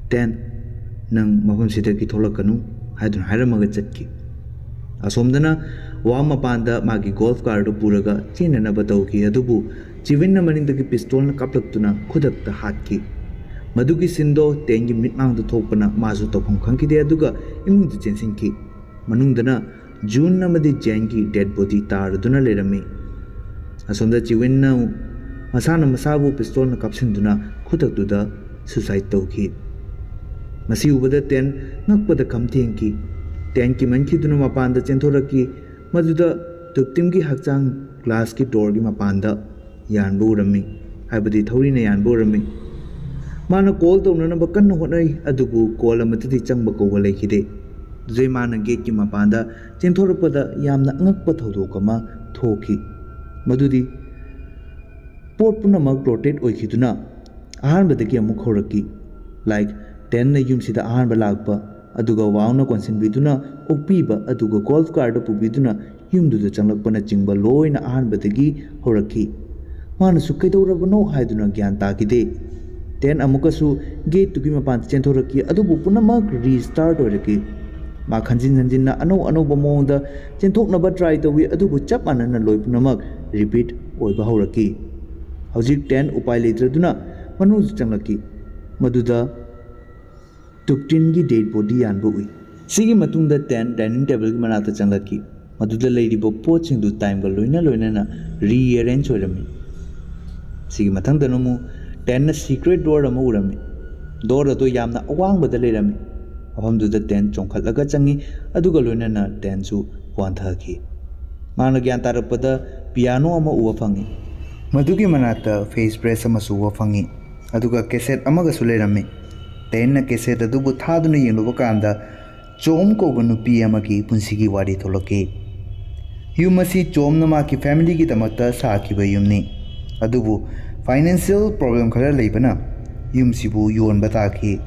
"ꯇꯦꯟ, ꯅꯪ ꯃꯐꯝꯁꯤꯗꯒꯤ ꯊꯣꯛꯂꯛꯀꯅꯨ" ꯍꯥꯏꯗꯨꯅ ꯍꯥꯏꯔꯝꯃꯒ ꯆꯠꯈꯤ꯫ ꯑꯁꯣꯝꯗꯅ ꯋꯥ ꯃꯄꯥꯟꯗ ꯃꯥꯒꯤ ꯒꯣꯜꯐ ꯀꯥꯔꯗꯨ ꯄꯨꯔꯒ ꯆꯦꯟꯅꯅꯕ ꯇꯧꯈꯤ, ꯑꯗꯨꯕꯨ ꯆꯤꯋꯤꯟꯅ ꯃꯅꯤꯡꯗꯒꯤ ꯄꯤꯁꯇꯣꯜꯅ ꯀꯥꯞꯂꯛꯇꯨꯅ ꯈꯨꯗꯛꯇ ꯍꯥꯠꯈꯤ꯫ ꯃꯗꯨꯒꯤ ꯁꯤꯟꯗꯣ ꯇꯦꯟꯒꯤ ꯃꯤꯠꯃꯥꯡꯗ ꯊꯣꯛꯄꯅ ꯃꯥꯁꯨ ꯇꯧꯐꯝ ꯈꯪꯈꯤꯗꯦ, ꯑꯗꯨꯒ ꯏꯃꯨꯡꯗ ꯆꯦꯟꯁꯤꯟꯈꯤ꯫ ꯃꯅꯨꯡꯗꯅ ꯖꯨꯟ ꯑꯃꯗꯤ ꯖꯦꯟꯒꯤ ꯗꯦꯗ ꯕꯣꯗꯤ ꯇꯥꯔꯗꯨꯅ ꯂꯩꯔꯝꯃꯤ꯫ ꯑꯁꯣꯝꯗ ꯆꯤꯋꯤꯟꯅ ꯃꯁꯥꯅ ꯃꯁꯥꯕꯨ ꯄꯤꯁꯇꯣꯜꯅ ꯀꯥꯞꯁꯤꯟꯗꯨꯅ ꯈꯨꯗꯛꯇꯨꯗ ꯁꯨꯁꯥꯏꯗ ꯇꯧꯈꯤ꯫ ꯃꯁꯤ ꯎꯕꯗ ꯇꯦꯟ ꯉꯛꯄꯗ ꯈꯝ ꯊꯦꯡꯈꯤ꯫ ꯇꯦꯟ ꯀꯤꯃꯟꯈꯤꯗꯨꯅ ꯃꯄꯥꯟꯗ ꯆꯦꯟꯊꯣꯔꯛꯈꯤ꯫ ꯃꯗꯨꯗ ꯇꯨꯞꯇꯤꯝꯒꯤ ꯍꯛꯆꯥꯡ ꯒ꯭ꯂꯥꯁꯀꯤ ꯗꯣꯔꯒꯤ ꯃꯄꯥꯟꯗ ꯌꯥꯟꯕ ꯎꯔꯝꯃꯤ, ꯍꯥꯏꯕꯗꯤ ꯊꯧꯔꯤꯅ ꯌꯥꯟꯕ ꯎꯔꯝꯃꯤ꯫ ꯃꯥꯅ ꯀꯣꯜ ꯇꯧꯅꯅꯕ ꯀꯟꯅ ꯍꯣꯠꯅꯩ, ꯑꯗꯨꯕꯨ ꯀꯣꯜ ꯑꯃꯠꯇꯗꯤ ꯆꯪꯕ ꯀꯧꯕ ꯂꯩꯈꯤꯗꯦ꯫ ꯑꯗꯨꯗꯩ ꯃꯥꯅ ꯒꯦꯠꯀꯤ ꯃꯄꯥꯟꯗ ꯆꯦꯟꯊꯣꯔꯛꯄꯗ ꯌꯥꯝꯅ ꯑꯉꯛꯄ ꯊꯧꯗꯣꯛ ꯑꯃ ꯊꯣꯛꯈꯤ꯫ ꯃꯗꯨꯗꯤ ꯄꯣꯠ ꯄꯨꯝꯅꯃꯛ ꯔꯣꯇꯦꯠ ꯑꯣꯏꯈꯤꯗꯨꯅ ꯑꯍꯥꯟꯕꯗꯒꯤ ꯑꯃꯨꯛ ꯍꯧꯔꯛꯈꯤ꯫ ꯂꯥꯏꯛ, ꯇꯦꯟꯅ ꯌꯨꯝꯁꯤꯗ ꯑꯍꯥꯟꯕ ꯂꯥꯛꯄ, ꯑꯗꯨꯒ ꯋꯥꯎꯅ ꯀꯣꯟꯁꯤꯟꯕꯤꯗꯨꯅ ꯑꯣꯛꯄꯤꯕ, ꯑꯗꯨꯒ ꯒꯣꯜꯐ ꯀꯥꯔꯗ ꯄꯨꯕꯤꯗꯨꯅ ꯌꯨꯝꯗꯨꯗ ꯆꯪꯂꯛꯄꯅꯆꯤꯡꯕ ꯂꯣꯏꯅ ꯑꯍꯥꯟꯕꯗꯒꯤ ꯍꯧꯔꯛꯈꯤ꯫ ꯃꯥꯅꯁꯨ "ꯀꯩꯗꯧꯔꯕꯅꯣ?" ꯍꯥꯏꯗꯨꯅ ꯒ꯭ꯌꯥꯟ ꯇꯥꯈꯤꯗꯦ꯫ ꯇꯦꯟ ꯑꯃꯨꯛꯀꯁꯨ ꯒꯦꯠꯇꯨꯒꯤ ꯃꯄꯥꯟꯗ ꯆꯦꯟꯊꯣꯔꯛꯈꯤ, ꯑꯗꯨꯕꯨ ꯄꯨꯝꯅꯃꯛ ꯔꯤꯁ꯭ꯇꯥꯔꯠ ꯑꯣꯏꯔꯛꯈꯤ꯫ ꯃꯥ ꯈꯟꯖꯤꯟ ꯍꯟꯖꯤꯟꯅ ꯑꯅꯧ ꯑꯅꯧꯕ ꯃꯑꯣꯡꯗ ꯆꯦꯟꯊꯣꯛꯅꯕ ꯇ꯭ꯔꯥꯏ ꯇꯧꯏ, ꯑꯗꯨꯕꯨ ꯆꯞ ꯃꯥꯟꯅꯅ ꯂꯣꯏ ꯄꯨꯝꯅꯃꯛ ꯔꯤꯄꯤꯠ ꯑꯣꯏꯕ ꯍꯧꯔꯛꯈꯤ꯫ ꯍꯧꯖꯤꯛ ꯇꯦꯟ ꯎꯄꯥꯏ ꯂꯩꯇ꯭ꯔꯗꯨꯅ ꯃꯅꯨꯡꯗ ꯆꯪꯂꯛꯈꯤ꯫ ꯃꯗꯨꯗ ꯇꯨꯞꯇꯤꯟꯒꯤ ꯗꯦꯗ ꯕꯣꯗꯤ ꯌꯥꯟꯕ ꯎꯏ꯫ ꯁꯤꯒꯤ ꯃꯇꯨꯡꯗ ꯇꯦꯟ ꯗꯥꯏꯅꯤꯡ ꯇꯦꯕꯜꯒꯤ ꯃꯅꯥꯛꯇ ꯆꯪꯂꯛꯈꯤ꯫ ꯃꯗꯨꯗ ꯂꯩꯔꯤꯕ ꯄꯣꯠꯁꯤꯡꯗꯨ ꯇꯥꯏꯝꯒ ꯂꯣꯏꯅ ꯂꯣꯏꯅꯅ ꯔꯤꯑꯦꯔꯦꯟꯖ ꯑꯣꯏꯔꯝꯃꯤ꯫ ꯁꯤꯒꯤ ꯃꯊꯪꯗꯅ ꯑꯃꯨꯛ ꯇꯦꯟꯅ ꯁꯤꯀ꯭ꯔꯦꯠ ꯗꯣꯔ ꯑꯃ ꯎꯔꯝꯃꯤ꯫ ꯗꯣꯔ ꯑꯗꯨ ꯌꯥꯝꯅ ꯑꯋꯥꯡꯕꯗ ꯂꯩꯔꯝꯃꯤ꯫ ꯃꯐꯝꯗꯨꯗ ꯇꯦꯟ ꯆꯣꯡꯈꯠꯂꯒ ꯆꯪꯉꯤ, ꯑꯗꯨꯒ ꯂꯣꯏꯅꯅ ꯇꯦꯟꯁꯨ ꯋꯥꯟꯊꯈꯤ꯫ ꯃꯥꯅ ꯒ꯭ꯌꯥꯟ ꯇꯥꯔꯛꯄꯗ ꯄꯤꯌꯥꯅꯣ ꯑꯃ ꯎꯕ ꯐꯪꯉꯤ꯫ ꯃꯗꯨꯒꯤ ꯃꯅꯥꯛꯇ ꯐꯦꯁ ꯕ꯭ꯔꯦꯁ ꯑꯃꯁꯨ ꯎꯕ ꯐꯪꯉꯤ, ꯑꯗꯨꯒ ꯀꯦꯁꯦꯠ ꯑꯃꯒꯁꯨ ꯂꯩꯔꯝꯃꯤ꯫ ꯇꯦꯟꯅ ꯀꯦꯁꯦꯠ ꯑꯗꯨꯕꯨ ꯊꯥꯗꯨꯅ ꯌꯦꯡꯂꯨꯕ ꯀꯥꯟꯗ ꯆꯣꯝ ꯀꯧꯕ ꯅꯨꯄꯤ ꯑꯃꯒꯤ ꯄꯨꯟꯁꯤꯒꯤ ꯋꯥꯔꯤ ꯊꯣꯛꯂꯛꯈꯤ꯫ ꯌꯨꯝ ꯑꯁꯤ ꯆꯣꯝꯅ ꯃꯍꯥꯛꯀꯤ ꯐꯦꯃꯤꯂꯤꯒꯤꯗꯃꯛꯇ ꯁꯥꯈꯤꯕ ꯌꯨꯝꯅꯤ꯫ ꯑꯗꯨꯕꯨ ꯐꯥꯏꯅꯥꯟꯁꯤꯌꯦꯜ ꯄ꯭ꯔꯣꯕ꯭ꯂꯦꯝ ꯈꯔ ꯂꯩꯕꯅ ꯌꯨꯝꯁꯤꯕꯨ ꯌꯣꯟꯕ ꯇꯥꯈꯤ꯫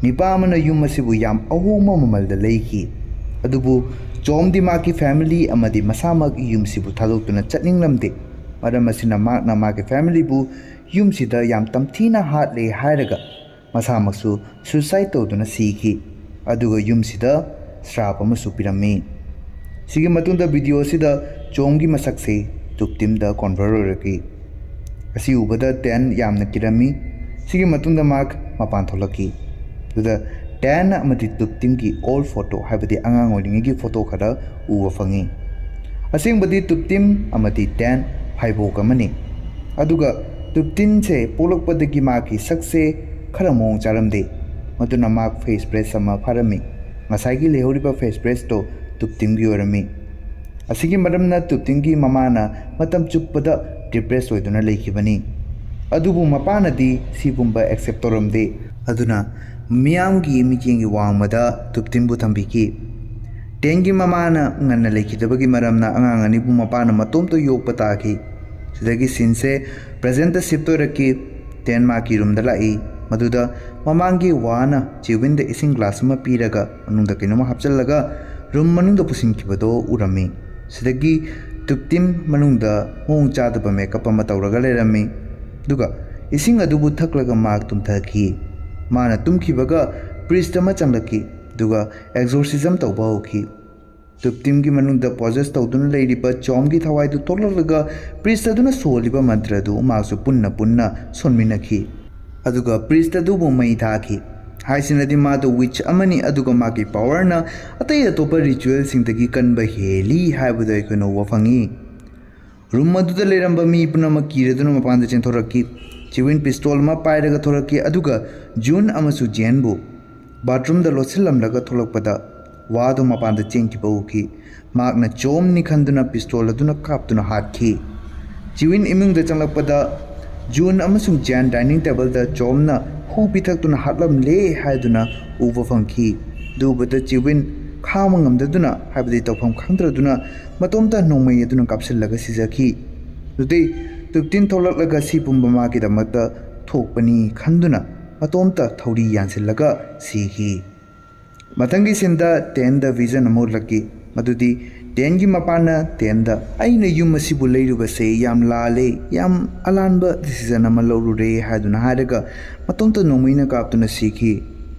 ꯅꯤꯄꯥ ꯑꯃꯅ ꯌꯨꯝ ꯑꯁꯤꯕꯨ ꯌꯥꯝ ꯑꯍꯣꯡꯕ ꯃꯃꯜꯗ ꯂꯩꯈꯤ꯫ ꯑꯗꯨꯕꯨ ꯆꯣꯝꯗꯤ ꯃꯍꯥꯛꯀꯤ ꯐꯦꯃꯤꯂꯤ ꯑꯃꯗꯤ ꯃꯁꯥꯃꯛ ꯌꯨꯝꯁꯤꯕꯨ ꯊꯥꯗꯣꯛꯇꯨꯅ ꯆꯠꯅꯤꯡꯂꯝꯗꯦ꯫ ꯃꯔꯝ ꯑꯁꯤꯅ ꯃꯍꯥꯛꯅ ꯃꯍꯥꯛꯀꯤ ꯐꯦꯃꯤꯂꯤꯕꯨ ꯌꯨꯝꯁꯤꯗ ꯌꯥꯝ ꯇꯝꯊꯤꯅ ꯍꯥꯠꯂꯦ ꯍꯥꯏꯔꯒ ꯃꯁꯥꯃꯛꯁꯨ ꯁꯨꯏꯁꯥꯏꯗ ꯇꯧꯗꯨꯅ ꯁꯤꯈꯤ꯫ ꯑꯗꯨꯒ ꯌꯨꯝꯁꯤꯗ ꯁ꯭ꯔꯥꯞ ꯑꯃꯁꯨ ꯄꯤꯔꯝꯃꯤ꯫ ꯁꯤꯒꯤ ꯃꯇꯨꯡꯗ ꯚꯤꯗꯤꯑꯣ ꯑꯁꯤꯗ ꯆꯣꯝꯒꯤ ꯃꯁꯛꯁꯦ ꯇꯨꯞꯇꯤꯝꯗ ꯀꯣꯟꯚꯔꯠ ꯑꯣꯏꯔꯛꯈꯤ꯫ ꯑꯁꯤ ꯎꯕꯗ ꯇꯦꯟ ꯌꯥꯝꯅ ꯀꯤꯔꯝꯃꯤ꯫ ꯁꯤꯒꯤ ꯃꯇꯨꯡꯗ ꯃꯍꯥꯛ ꯃꯄꯥꯟ ꯊꯣꯛꯂꯛꯈꯤ꯫ ꯑꯗꯨꯗ ꯇꯦꯟ ꯑꯃꯗꯤ ꯇꯨꯞꯇꯤꯝꯒꯤ ꯑꯣꯜ ꯐꯣꯇꯣ, ꯍꯥꯏꯕꯗꯤ ꯑꯉꯥꯡ ꯑꯣꯏꯔꯤꯉꯩꯒꯤ ꯐꯣꯇꯣ ꯈꯔ ꯎꯕ ꯐꯪꯉꯤ꯫ ꯑꯁꯦꯡꯕꯗꯤ ꯇꯨꯞꯇꯤꯝ ꯑꯃꯗꯤ ꯇꯦꯟ ꯐꯥꯏꯕꯣꯛ ꯑꯃꯅꯤ꯫ ꯑꯗꯨꯒ ꯇꯨꯞꯇꯤꯝꯁꯦ ꯄꯣꯛꯂꯛꯄꯗꯒꯤ ꯃꯍꯥꯛꯀꯤ ꯁꯛꯁꯦ ꯈꯔ ꯃꯑꯣꯡ ꯆꯥꯔꯝꯗꯦ꯫ ꯃꯗꯨꯅ ꯃꯍꯥꯛ ꯐꯦꯁ ꯕ꯭ꯔꯦꯁ ꯑꯃ ꯐꯥꯔꯝꯃꯤ꯫ ꯉꯁꯥꯏꯒꯤ ꯂꯩꯍꯧꯔꯤꯕ ꯐꯦꯁ ꯕ꯭ꯔꯦꯁꯇꯣ ꯇꯨꯞꯇꯤꯝꯒꯤ ꯑꯣꯏꯔꯝꯃꯤ꯫ ꯑꯁꯤꯒꯤ ꯃꯔꯝꯅ ꯇꯨꯞꯇꯤꯝꯒꯤ ꯃꯃꯥꯅ ꯃꯇꯝ ꯆꯨꯞꯄꯗ ꯗꯤꯄ꯭ꯔꯦꯁ ꯑꯣꯏꯗꯨꯅ ꯂꯩꯈꯤꯕꯅꯤ꯫ ꯑꯗꯨꯕꯨ ꯃꯄꯥꯅꯗꯤ ꯁꯤꯒꯨꯝꯕ ꯑꯦꯛꯁꯦꯞ ꯇꯧꯔꯝꯗꯦ꯫ ꯑꯗꯨꯅ ꯃꯤꯌꯥꯝꯒꯤ ꯃꯤꯠꯌꯦꯡꯒꯤ ꯋꯥꯡꯃꯗ ꯇꯨꯞꯇꯤꯝꯕꯨ ꯊꯝꯕꯤꯈꯤ꯫ ꯇꯦꯟꯒꯤ ꯃꯃꯥꯅ ꯉꯟꯅ ꯂꯩꯈꯤꯗꯕꯒꯤ ꯃꯔꯝꯅ ꯑꯉꯥꯡ ꯑꯅꯤꯕꯨ ꯃꯄꯥꯅ ꯃꯇꯣꯝꯇ ꯌꯣꯛꯄ ꯇꯥꯈꯤ꯫ ꯁꯤꯗꯒꯤ ꯁꯤꯟꯁꯦ ꯄ꯭ꯔꯦꯖꯦꯟꯇ ꯁꯤꯐ ꯑꯣꯏꯔꯛꯈꯤ꯫ ꯇꯦꯟ ꯃꯍꯥꯛꯀꯤ ꯔꯨꯝꯗ ꯂꯥꯛꯏ꯫ ꯃꯗꯨꯗ ꯃꯃꯥꯡꯒꯤ ꯋꯥꯅ ꯆꯤꯋꯤꯟꯗ ꯏꯁꯤꯡ ꯒ꯭ꯂꯥꯁ ꯑꯃ ꯄꯤꯔꯒ ꯃꯅꯨꯡꯗ ꯀꯩꯅꯣꯝꯃ ꯍꯥꯞꯆꯤꯜꯂꯒ ꯔꯨꯝ ꯃꯅꯨꯡꯗ ꯄꯨꯁꯤꯟꯈꯤꯕꯗꯣ ꯎꯔꯝꯃꯤ꯫ ꯁꯤꯗꯒꯤ ꯇꯨꯞꯇꯤꯝ ꯃꯅꯨꯡꯗ ꯃꯑꯣꯡ ꯆꯥꯗꯕ ꯃꯦꯀꯞ ꯑꯃ ꯇꯧꯔꯒ ꯂꯩꯔꯝꯃꯤ꯫ ꯑꯗꯨꯒ ꯏꯁꯤꯡ ꯑꯗꯨꯕꯨ ꯊꯛꯂꯒ ꯃꯍꯥꯛ ꯇꯨꯝꯊꯈꯤ꯫ ꯃꯥꯅ ꯇꯨꯝꯈꯤꯕꯒ ꯄ꯭ꯔꯤꯁꯠ ꯑꯃ ꯆꯪꯂꯛꯈꯤ꯫ ꯑꯗꯨꯒ ꯑꯦꯛꯖꯣꯔꯁꯤꯖꯝ ꯇꯧꯕ ꯍꯧꯈꯤ꯫ ꯇꯨꯞꯇꯤꯝꯒꯤ ꯃꯅꯨꯡꯗ ꯄꯣꯖꯦꯁ ꯇꯧꯗꯨꯅ ꯂꯩꯔꯤꯕ ꯆꯣꯝꯒꯤ ꯊꯋꯥꯏꯗꯨ ꯊꯣꯛꯂꯛꯂꯒ ꯄ꯭ꯔꯤꯁꯠ ꯑꯗꯨꯅ ꯁꯣꯜꯂꯤꯕ ꯃꯟꯇ꯭ꯔ ꯑꯗꯨ ꯃꯍꯥꯛꯁꯨ ꯄꯨꯟꯅ ꯄꯨꯟꯅ ꯁꯣꯟꯃꯤꯟꯅꯈꯤ꯫ ꯑꯗꯨꯒ ꯄ꯭ꯔꯤꯁꯠ ꯑꯗꯨꯕꯨ ꯃꯩ ꯊꯥꯈꯤ꯫ ꯍꯥꯏꯁꯤꯅꯗꯤ ꯃꯥꯗꯨ ꯋꯤꯆ ꯑꯃꯅꯤ, ꯑꯗꯨꯒ ꯃꯥꯒꯤ ꯄꯋꯔꯅ ꯑꯇꯩ ꯑꯇꯣꯞꯄ ꯔꯤꯆꯨꯋꯦꯜꯁꯤꯡꯗꯒꯤ ꯀꯟꯕ ꯍꯦꯜꯂꯤ ꯍꯥꯏꯕꯗꯨ ꯑꯩꯈꯣꯏꯅ ꯎꯕ ꯐꯪꯉꯤ꯫ ꯔꯨꯝ ꯑꯗꯨꯗ ꯂꯩꯔꯝꯕ ꯃꯤ ꯄꯨꯝꯅꯃꯛ ꯀꯤꯔꯗꯨꯅ ꯃꯄꯥꯟꯗ ꯆꯦꯟꯊꯣꯔꯛꯈꯤ꯫ ꯆꯤꯋꯤꯟ ꯄꯤꯁꯇꯣꯜ ꯑꯃ ꯄꯥꯏꯔꯒ ꯊꯣꯔꯛꯈꯤ, ꯑꯗꯨꯒ ꯖꯨꯟ ꯑꯃꯁꯨꯡ ꯖꯦꯟꯕꯨ ꯕꯥꯊꯔꯨꯝꯗ ꯂꯣꯠꯁꯤꯜꯂꯝꯂꯒ ꯊꯣꯛꯂꯛꯄꯗ ꯋꯥꯗꯨ ꯃꯄꯥꯟꯗ ꯆꯦꯟꯈꯤꯕ ꯎꯈꯤ꯫ ꯃꯍꯥꯛꯅ ꯆꯣꯝꯅꯤ ꯈꯟꯗꯨꯅ ꯄꯤꯁꯇꯣꯜ ꯑꯗꯨꯅ ꯀꯥꯞꯇꯨꯅ ꯍꯥꯠꯈꯤ꯫ ꯆꯤꯋꯤꯟ ꯏꯃꯨꯡꯗ ꯆꯪꯂꯛꯄꯗ ꯖꯨꯟ ꯑꯃꯁꯨꯡ ꯖꯦꯟ ꯗꯥꯏꯅꯤꯡ ꯇꯦꯕꯜꯗ ꯆꯣꯝꯅ ꯍꯨ ꯄꯤꯊꯛꯇꯨꯅ ꯍꯥꯠꯂꯝꯂꯦ ꯍꯥꯏꯗꯨꯅ ꯎꯕ ꯐꯪꯈꯤ꯫ ꯑꯗꯨ ꯎꯕꯗ ꯆꯤꯋꯤꯟ ꯈꯥꯡꯕ ꯉꯝꯗꯗꯨꯅ, ꯍꯥꯏꯕꯗꯤ ꯇꯧꯐꯝ ꯈꯪꯗ꯭ꯔꯗꯨꯅ, ꯃꯇꯣꯝꯇ ꯅꯣꯡꯃꯩ ꯑꯗꯨꯅ ꯀꯥꯞꯁꯤꯜꯂꯒ ꯁꯤꯖꯈꯤ꯫ ꯑꯗꯨꯗꯩ ꯇꯨꯞꯇꯤꯝ ꯊꯣꯛꯂꯛꯂꯒ ꯁꯤ ꯄꯨꯝꯕ ꯃꯥꯒꯤꯗꯃꯛꯇ ꯊꯣꯛꯄꯅꯤ ꯈꯟꯗꯨꯅ ꯃꯇꯣꯝꯇ ꯊꯧꯔꯤ ꯌꯥꯟꯁꯤꯜꯂꯒ ꯁꯤꯈꯤ꯫ ꯃꯊꯪꯒꯤ ꯁꯤꯟꯗ ꯇꯦꯟꯗ ꯚꯤꯖꯟ ꯑꯃ ꯎꯠꯂꯛꯈꯤ꯫ ꯃꯗꯨꯗꯤ ꯇꯦꯟꯒꯤ ꯃꯄꯥꯅ ꯇꯦꯟꯗ, "ꯑꯩꯅ ꯌꯨꯝ ꯑꯁꯤꯕꯨ ꯂꯩꯔꯨꯕꯁꯦ ꯌꯥꯝ ꯂꯥꯜꯂꯦ, ꯌꯥꯝ ꯑꯂꯥꯟꯕ ꯗꯤꯁꯤꯖꯟ ꯑꯃ ꯂꯧꯔꯨꯔꯦ" ꯍꯥꯏꯗꯨꯅ ꯍꯥꯏꯔꯒ ꯃꯇꯣꯝꯇ ꯅꯣꯡꯃꯩꯅ ꯀꯥꯞꯇꯨꯅ ꯁꯤꯈꯤ꯫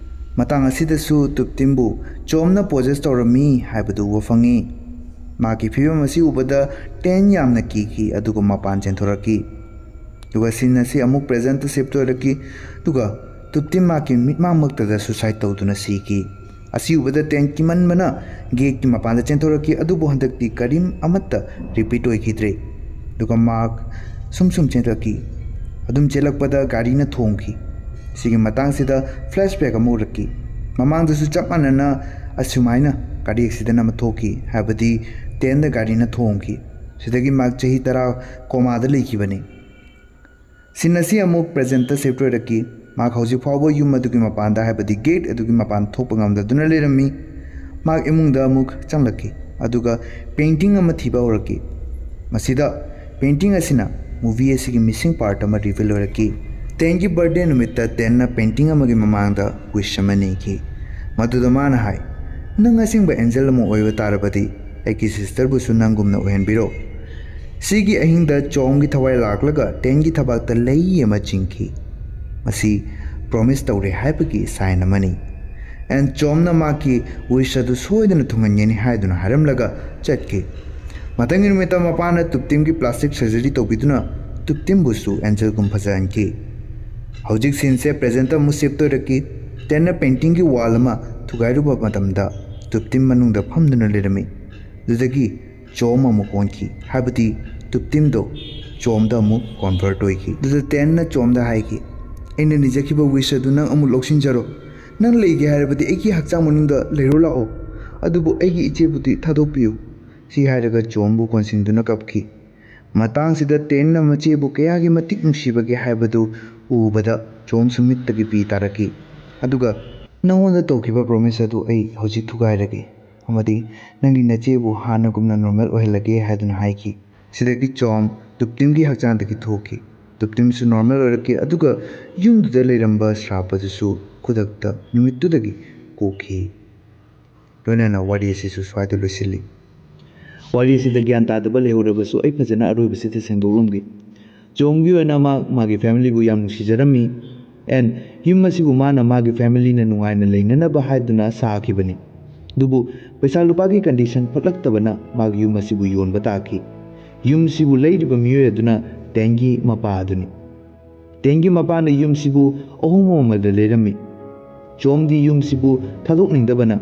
ꯃꯇꯥꯡ ꯑꯁꯤꯗꯁꯨ ꯇꯨꯞꯇꯤꯝꯕꯨ ꯆꯣꯝꯅ ꯄꯣꯖꯦꯁ ꯇꯧꯔꯝꯃꯤ ꯍꯥꯏꯕꯗꯨ ꯎꯕ ꯐꯪꯉꯤ꯫ ꯃꯍꯥꯛꯀꯤ ꯐꯤꯕꯝ ꯑꯁꯤ ꯎꯕꯗ ꯇꯦꯟ ꯌꯥꯝꯅ ꯀꯤꯈꯤ, ꯑꯗꯨꯒ ꯃꯄꯥꯟ ꯆꯦꯟꯊꯣꯔꯛꯈꯤ꯫ ꯑꯗꯨꯒ ꯁꯤꯟ ꯑꯁꯤ ꯑꯃꯨꯛ ꯄ꯭ꯔꯦꯖꯦꯟꯇ ꯁꯤꯐ ꯑꯣꯏꯔꯛꯈꯤ꯫ ꯑꯗꯨꯒ ꯇꯨꯞꯇꯤꯝ ꯃꯍꯥꯛꯀꯤ ꯃꯤꯠꯃꯥꯡꯃꯛꯇꯗ ꯁꯨꯁꯥꯏꯗ ꯇꯧꯗꯨꯅ ꯁꯤꯈꯤ꯫ ꯑꯁꯤ ꯎꯕꯗ ꯇꯦꯟ ꯀꯤꯃꯟꯕꯅ ꯒꯦꯠꯀꯤ ꯃꯄꯥꯟꯗ ꯆꯦꯟꯊꯣꯔꯛꯈꯤ, ꯑꯗꯨꯕꯨ ꯍꯟꯗꯛꯇꯤ ꯀꯔꯤꯝ ꯑꯃꯠꯇ ꯔꯤꯄꯤꯠ ꯑꯣꯏꯈꯤꯗ꯭ꯔꯦ꯫ ꯑꯗꯨꯒ ꯃꯍꯥꯛ ꯁꯨꯝ ꯁꯨꯝ ꯆꯦꯟꯊꯔꯛꯈꯤ꯫ ꯑꯗꯨꯝ ꯆꯦꯜꯂꯛꯄꯗ ꯒꯥꯔꯤꯅ ꯊꯣꯝꯈꯤ꯫ ꯁꯤꯒꯤ ꯃꯇꯥꯡꯁꯤꯗ ꯐ꯭ꯂꯦꯁꯕꯦꯛ ꯑꯃ ꯎꯔꯛꯈꯤ꯫ ꯃꯃꯥꯡꯗꯁꯨ ꯆꯞ ꯃꯥꯟꯅꯅ ꯑꯁꯨꯃꯥꯏꯅ ꯒꯥꯔꯤ ꯑꯦꯛꯁꯤꯗꯦꯟ ꯑꯃ ꯊꯣꯛꯈꯤ, ꯍꯥꯏꯕꯗꯤ ꯇꯦꯟꯗ ꯒꯥꯔꯤꯅ ꯊꯣꯝꯈꯤ꯫ ꯁꯤꯗꯒꯤ ꯃꯍꯥꯛ ꯆꯍꯤ ꯇꯔꯥ ꯀꯣꯃꯥꯗ ꯂꯩꯈꯤꯕꯅꯤ꯫ ꯁꯤꯟ ꯑꯁꯤ ꯑꯃꯨꯛ ꯄ꯭ꯔꯦꯖꯦꯟꯇ ꯁꯤꯐ ꯑꯣꯏꯔꯛꯈꯤ꯫ ꯃꯍꯥꯛ ꯍꯧꯖꯤꯛ ꯐꯥꯎꯕ ꯌꯨꯝ ꯑꯗꯨꯒꯤ ꯃꯄꯥꯟꯗ, ꯍꯥꯏꯕꯗꯤ ꯒꯦꯠ ꯑꯗꯨꯒꯤ ꯃꯄꯥꯟ ꯊꯣꯛꯄ ꯉꯝꯗꯗꯨꯅ ꯂꯩꯔꯝꯃꯤ꯫ ꯃꯍꯥꯛ ꯏꯃꯨꯡꯗ ꯑꯃꯨꯛ ꯆꯪꯂꯛꯈꯤ, ꯑꯗꯨꯒ ꯄꯦꯟꯇꯤꯡ ꯑꯃ ꯊꯤꯕ ꯍꯧꯔꯛꯈꯤ꯫ ꯃꯁꯤꯗ ꯄꯦꯟꯇꯤꯡ ꯑꯁꯤꯅ ꯃꯨꯚꯤ ꯑꯁꯤꯒꯤ ꯃꯤꯁꯤꯡ ꯄꯥꯔꯠ ꯑꯃ ꯔꯤꯚꯤꯜ ꯑꯣꯏꯔꯛꯈꯤ꯫ ꯇꯦꯟꯒꯤ ꯕꯔꯊꯗꯦ ꯅꯨꯃꯤꯠꯇ ꯇꯦꯟꯅ ꯄꯦꯟꯇꯤꯡ ꯑꯃꯒꯤ ꯃꯃꯥꯡꯗ ꯋꯤꯁ ꯑꯃ ꯅꯤꯈꯤ꯫ ꯃꯗꯨꯗ ꯃꯥꯅ ꯍꯥꯏ, "ꯅꯪ ꯑꯁꯦꯡꯕ ꯑꯦꯟꯖꯦꯜ ꯑꯃ ꯑꯣꯏꯕ ꯇꯥꯔꯕꯗꯤ, ꯑꯩꯒꯤ ꯁꯤꯁꯇꯔꯕꯨꯁꯨ ꯅꯪꯒꯨꯝꯅ ꯑꯣꯏꯍꯟꯕꯤꯔꯣ"꯫ ꯁꯤꯒꯤ ꯑꯍꯤꯡꯗ ꯆꯣꯝꯒꯤ ꯊꯋꯥꯏ ꯂꯥꯛꯂꯒ ꯇꯦꯟꯒꯤ ꯊꯕꯥꯛꯇ ꯂꯩ ꯑꯃ ꯆꯤꯡꯈꯤ꯫ ꯃꯁꯤ ꯄ꯭ꯔꯣꯃꯤꯁ ꯇꯧꯔꯦ ꯍꯥꯏꯕꯒꯤ ꯁꯥꯏꯟ ꯑꯃꯅꯤ꯫ ꯑꯦꯟ ꯆꯣꯝꯅ ꯃꯍꯥꯛꯀꯤ ꯋꯤꯁ ꯑꯗꯨ ꯁꯣꯏꯗꯅ ꯊꯨꯡꯍꯟꯒꯅꯤ ꯍꯥꯏꯗꯨꯅ ꯍꯥꯏꯔꯝꯂꯒ ꯆꯠꯈꯤ꯫ ꯃꯊꯪꯒꯤ ꯅꯨꯃꯤꯠꯇ ꯃꯄꯥꯅ ꯇꯨꯞꯇꯤꯝꯒꯤ ꯄ꯭ꯂꯥꯁꯇꯤꯛ ꯁꯔꯖꯔꯤ ꯇꯧꯕꯤꯗꯨꯅ ꯇꯨꯞꯇꯤꯝꯕꯨꯁꯨ ꯑꯦꯟꯖꯦꯜꯒꯨꯝ ꯐꯖꯍꯟꯈꯤ꯫ ꯍꯧꯖꯤꯛ ꯁꯤꯟꯁꯦ ꯄ꯭ꯔꯦꯖꯦꯟꯇ ꯑꯃꯨꯛ ꯁꯤꯐ ꯑꯣꯏꯔꯛꯈꯤ꯫ ꯇꯦꯟꯅ ꯄꯦꯟꯇꯤꯡꯒꯤ ꯋꯥꯜ ꯑꯃ ꯊꯨꯒꯥꯏꯔꯨꯕ ꯃꯇꯝꯗ ꯇꯨꯞꯇꯤꯝ ꯃꯅꯨꯡꯗ ꯐꯝꯗꯨꯅ ꯂꯩꯔꯝꯃꯤ꯫ ꯑꯗꯨꯗꯒꯤ ꯆꯣꯝ ꯑꯃꯨꯛ ꯑꯣꯟꯈꯤ, ꯍꯥꯏꯕꯗꯤ ꯇꯨꯞꯇꯤꯝꯗꯣ ꯆꯣꯝꯗ ꯑꯃꯨꯛ ꯀꯣꯟꯚꯔꯠ ꯑꯣꯏꯈꯤ꯫ ꯑꯗꯨꯗ ꯇꯦꯟꯅ ꯆꯣꯝꯗ ꯍꯥꯏꯈꯤ, "ꯑꯩꯅ ꯅꯤꯖꯈꯤꯕ ꯋꯤꯁ ꯑꯗꯨ ꯅꯪ ꯑꯃꯨꯛ ꯂꯧꯁꯤꯟꯖꯔꯣ꯫ ꯅꯪ ꯂꯩꯒꯦ ꯍꯥꯏꯔꯕꯗꯤ ꯑꯩꯒꯤ ꯍꯛꯆꯥꯡ ꯃꯅꯨꯡꯗ ꯂꯩꯔꯣ ꯂꯥꯛꯑꯣ, ꯑꯗꯨꯕꯨ ꯑꯩꯒꯤ ꯏꯆꯦꯕꯨꯗꯤ ꯊꯥꯗꯣꯛꯄꯤꯌꯨ"꯫ ꯁꯤ ꯍꯥꯏꯔꯒ ꯆꯣꯝꯕꯨ ꯀꯣꯟꯁꯤꯟꯗꯨꯅ ꯀꯞꯈꯤ꯫ ꯃꯇꯥꯡꯁꯤꯗ ꯇꯦꯟꯅ ꯃꯆꯦꯕꯨ ꯀꯌꯥꯒꯤ ꯃꯇꯤꯛ ꯅꯨꯡꯁꯤꯕꯒꯦ ꯍꯥꯏꯕꯗꯨ ꯎꯕꯗ ꯆꯣꯝꯁꯨ ꯃꯤꯠꯇꯒꯤ ꯄꯤ ꯇꯥꯔꯛꯈꯤ꯫ ꯑꯗꯨꯒ, "ꯅꯉꯣꯟꯗ ꯇꯧꯈꯤꯕ ꯄ꯭ꯔꯣꯃꯤꯁ ꯑꯗꯨ ꯑꯩ ꯍꯧꯖꯤꯛ ꯊꯨꯒꯥꯏꯔꯒꯦ, ꯑꯃꯗꯤ ꯅꯪꯒꯤ ꯅꯆꯦꯕꯨ ꯍꯥꯟꯅꯒꯨꯝꯅ ꯅꯣꯔꯃꯦꯜ ꯑꯣꯏꯍꯜꯂꯒꯦ" ꯍꯥꯏꯗꯨꯅ ꯍꯥꯏꯈꯤ꯫ ꯁꯤꯗꯒꯤ ꯆꯣꯝ ꯇꯨꯞꯇꯤꯝꯒꯤ ꯍꯛꯆꯥꯡꯗꯒꯤ ꯊꯣꯛꯈꯤ꯫ ꯇꯨꯞꯇꯤꯝꯁꯨ ꯅꯣꯔꯃꯦꯜ ꯑꯣꯏꯔꯛꯈꯤ, ꯑꯗꯨꯒ ꯌꯨꯝꯗꯨꯗ ꯂꯩꯔꯝꯕ ꯁ꯭ꯔꯥꯞ ꯑꯗꯨꯁꯨ ꯈꯨꯗꯛꯇ ꯅꯨꯃꯤꯠꯇꯨꯗꯒꯤ ꯀꯣꯛꯈꯤ꯫ ꯂꯣꯏꯅꯅ ꯋꯥꯔꯤ ꯑꯁꯤꯁꯨ ꯁ꯭ꯋꯥꯏꯗ ꯂꯣꯏꯁꯤꯜꯂꯤ꯫ ꯋꯥꯔꯤ ꯑꯁꯤꯗ ꯒ꯭ꯌꯥꯟ ꯇꯥꯗꯕ ꯂꯩꯍꯧꯔꯕꯁꯨ ꯑꯩ ꯐꯖꯅ ꯑꯔꯣꯏꯕꯁꯤꯗ ꯁꯦꯡꯗꯣꯛꯂꯝꯒꯦ꯫ ꯆꯣꯝꯒꯤ ꯑꯣꯏꯅ ꯃꯍꯥꯛ ꯃꯥꯒꯤ family ꯕꯨ ꯌꯥꯝ ꯅꯨꯡꯁꯤꯖꯔꯝꯃꯤ꯫ And ꯌꯨꯝ ꯑꯁꯤꯕꯨ ꯃꯥꯅ ꯃꯥꯒꯤ family ꯅ ꯅꯨꯡꯉꯥꯏꯅ ꯂꯩꯅꯅꯕ ꯍꯥꯏꯗꯨꯅ ꯁꯥꯈꯤꯕꯅꯤ꯫ ꯑꯗꯨꯕꯨ ꯄꯩꯁꯥ ꯂꯨꯄꯥꯒꯤ condition ꯐꯠꯂꯛꯇꯕꯅ ꯃꯥꯒꯤ ꯌꯨꯝ ꯑꯁꯤꯕꯨ ꯌꯣꯟꯕ ꯇꯥꯈꯤ꯫ ꯌꯨꯝꯁꯤꯕꯨ ꯂꯩꯔꯤꯕ ꯃꯤꯑꯣꯏ ꯑꯗꯨꯅ ꯇꯦꯟꯒꯤ ꯃꯄꯥ ꯑꯗꯨꯅꯤ꯫ ꯇꯦꯟꯒꯤ ꯃꯄꯥꯅ ꯌꯨꯝꯁꯤꯕꯨ ꯑꯍꯣꯡꯕ ꯃꯃꯜꯗ ꯂꯩꯔꯝꯃꯤ꯫ ꯆꯣꯝꯗꯤ ꯌꯨꯝꯁꯤꯕꯨ ꯊꯥꯗꯣꯛꯅꯤꯡꯗꯕꯅ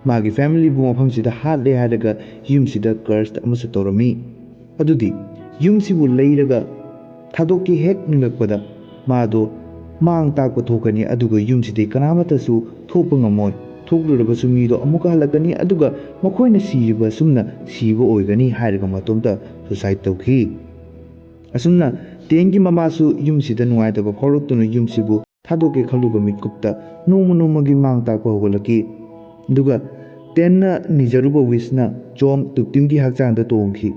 ꯃꯥꯒꯤ family ꯕꯨ ꯃꯐꯝꯁꯤꯗ ꯍꯥꯠꯂꯦ ꯍꯥꯏꯔꯒ ꯌꯨꯝꯁꯤꯗ curse ꯑꯃꯁꯨ ꯇꯧꯔꯝꯃꯤ꯫ ꯑꯗꯨꯗꯤ ꯌꯨꯝꯁꯤꯕꯨ ꯂꯩꯔꯒ ꯊꯥꯗꯣꯛꯀꯦ ꯍꯦꯛ ꯅꯤꯡꯂꯛꯄꯗ ꯃꯥꯗꯣ ꯃꯥꯡ ꯇꯥꯛꯄ ꯊꯣꯛꯀꯅꯤ, ꯑꯗꯨꯒ ꯌꯨꯝꯁꯤꯗꯤ ꯀꯅꯥꯃꯠꯇꯁꯨ ꯊꯣꯛꯄ ꯉꯝꯃꯣꯏ꯫ ꯊꯣꯛꯂꯨꯔꯕꯁꯨ ꯃꯤꯗꯣ ꯑꯃꯨꯛꯀ ꯍꯜꯂꯛꯀꯅꯤ, ꯑꯗꯨꯒ ꯃꯈꯣꯏꯅ ꯁꯤꯔꯤꯕ ꯑꯁꯨꯝꯅ ꯁꯤꯕ ꯑꯣꯏꯒꯅꯤ ꯍꯥꯏꯔꯒ ꯃꯇꯣꯝꯇ suicide ꯇꯧꯈꯤ꯫ ꯑꯁꯨꯝꯅ ꯇꯦꯟꯒꯤ ꯃꯃꯥꯁꯨ ꯌꯨꯝꯁꯤꯗ ꯅꯨꯡꯉꯥꯏꯇꯕ ꯐꯥꯎꯔꯛꯇꯨꯅ ꯌꯨꯝꯁꯤꯕꯨ ꯊꯥꯗꯣꯛꯀꯦ ꯈꯜꯂꯨꯕ ꯃꯤꯠꯀꯨꯞꯇ ꯅꯣꯡꯃ ꯅꯣꯡꯃꯒꯤ ꯃꯥꯡ ꯇꯥꯛꯄ ꯍꯧꯒꯠꯂꯛꯈꯤ꯫ ꯑꯗꯨꯒ ꯇꯦꯟꯅ ꯅꯤꯖꯔꯨꯕ wish ꯅ ꯆꯣꯝ ꯇꯨꯞꯇꯤꯝꯒꯤ ꯍꯛꯆꯥꯡꯗ ꯇꯣꯡꯈꯤ꯫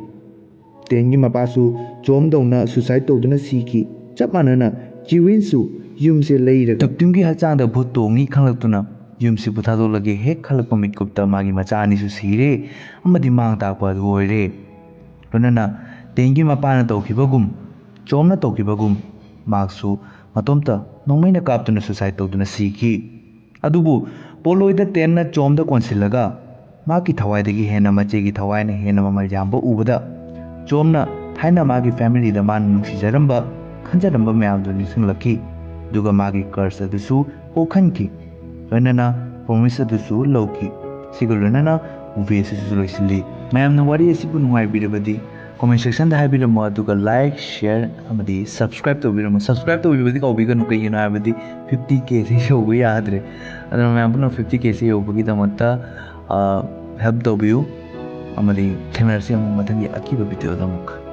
ꯇꯦꯟꯒꯤ ꯃꯄꯥꯁꯨ ꯆꯣꯝꯗꯧꯅ suicide ꯇꯧꯗꯨꯅ ꯁꯤꯈꯤ꯫ ꯆꯞ ꯃꯥꯟꯅꯅ ꯆꯤꯋꯤꯟꯁꯨ ꯌꯨꯝꯁꯦ ꯂꯩꯔꯒ ꯇꯨꯞꯇꯤꯝꯒꯤ ꯍꯛꯆꯥꯡꯗ ꯚꯨꯠ ꯇꯣꯡꯉꯤ ꯈꯪꯂꯛꯇꯨꯅ ꯌꯨꯝꯁꯤꯕꯨ ꯊꯥꯗꯣꯛꯂꯒꯦ ꯍꯦꯛ ꯈꯜꯂꯛꯄ ꯃꯤꯠꯀꯨꯞꯇ ꯃꯥꯒꯤ ꯃꯆꯥ ꯑꯅꯤꯁꯨ ꯁꯤꯔꯦ ꯑꯃꯗꯤ ꯃꯥꯡ ꯇꯥꯛꯄ ꯑꯗꯨ ꯑꯣꯏꯔꯦ꯫ ꯂꯣꯏꯅꯅ ꯇꯦꯟꯒꯤ ꯃꯄꯥꯅ ꯇꯧꯈꯤꯕꯒꯨꯝ, ꯆꯣꯝꯅ ꯇꯧꯈꯤꯕꯒꯨꯝ, ꯃꯍꯥꯛꯁꯨ ꯃꯇꯣꯝꯇ ꯅꯣꯡꯃꯩꯅ ꯀꯥꯞꯇꯨꯅ suicide ꯇꯧꯗꯨꯅ ꯁꯤꯈꯤ꯫ ꯑꯗꯨꯕꯨ ꯄꯣꯠꯂꯣꯏꯗ ꯇꯦꯟꯅ ꯆꯣꯝꯗ ꯀꯣꯟꯁꯤꯜꯂꯒ ꯃꯍꯥꯛꯀꯤ ꯊꯋꯥꯏꯗꯒꯤ ꯍꯦꯟꯅ ꯃꯆꯦꯒꯤ ꯊꯋꯥꯏꯅ ꯍꯦꯟꯅ ꯃꯃꯜ ꯌꯥꯝꯕ ꯎꯕꯗ ꯆꯣꯝꯅ ꯊꯥꯏꯅ ꯃꯥꯒꯤ family ꯗ ꯃꯥꯅ ꯅꯨꯡꯁꯤꯖꯔꯝꯕ, ꯈꯟꯖꯔꯝꯕ ꯃꯌꯥꯝꯗꯨ ꯅꯤꯡꯁꯤꯡꯂꯛꯈꯤ꯫ ꯑꯗꯨꯒ ꯃꯥꯒꯤ curse ꯑꯗꯨꯁꯨ ꯀꯣꯛꯍꯟꯈꯤ꯫ ꯂꯣꯏꯅꯅ promise ꯑꯗꯨꯁꯨ ꯂꯧꯈꯤ꯫ ꯁꯤꯒ ꯂꯣꯏꯅꯅ movie ꯑꯁꯤꯁꯨ ꯂꯣꯏꯁꯤꯜꯂꯤ꯫ ꯃꯌꯥꯝꯅ ꯋꯥꯔꯤ ꯑꯁꯤꯕꯨ ꯅꯨꯡꯉꯥꯏꯕꯤꯔꯕꯗꯤ comment section ꯗ ꯍꯥꯏꯕꯤꯔꯝꯃꯣ, ꯑꯗꯨꯒ like, share ꯑꯃꯗꯤ subscribe ꯇꯧꯕꯤꯔꯝꯃꯣ꯫ Subscribe ꯇꯧꯕꯤꯕꯗꯤ ꯀꯥꯎꯕꯤꯒꯅꯨ, ꯀꯩꯒꯤꯅꯣ ꯍꯥꯏꯕꯗꯤ fifty K ꯁꯤ ꯌꯧꯕ ꯌꯥꯗ꯭ꯔꯦ꯫ ꯑꯗꯨꯅ ꯃꯌꯥꯝ ꯄꯨꯝꯅꯃꯛ fifty K ꯁꯤ ꯌꯧꯕꯒꯤꯗꯃꯛꯇ, ꯑ, help ꯇꯧꯕꯤꯌꯨ, ꯑꯃꯗꯤ ꯊꯦꯡꯅꯔꯁꯤ ꯑꯃꯨꯛ ꯃꯊꯪꯒꯤ ꯑꯀꯤꯕ video ꯗ ꯑꯃꯨꯛ꯫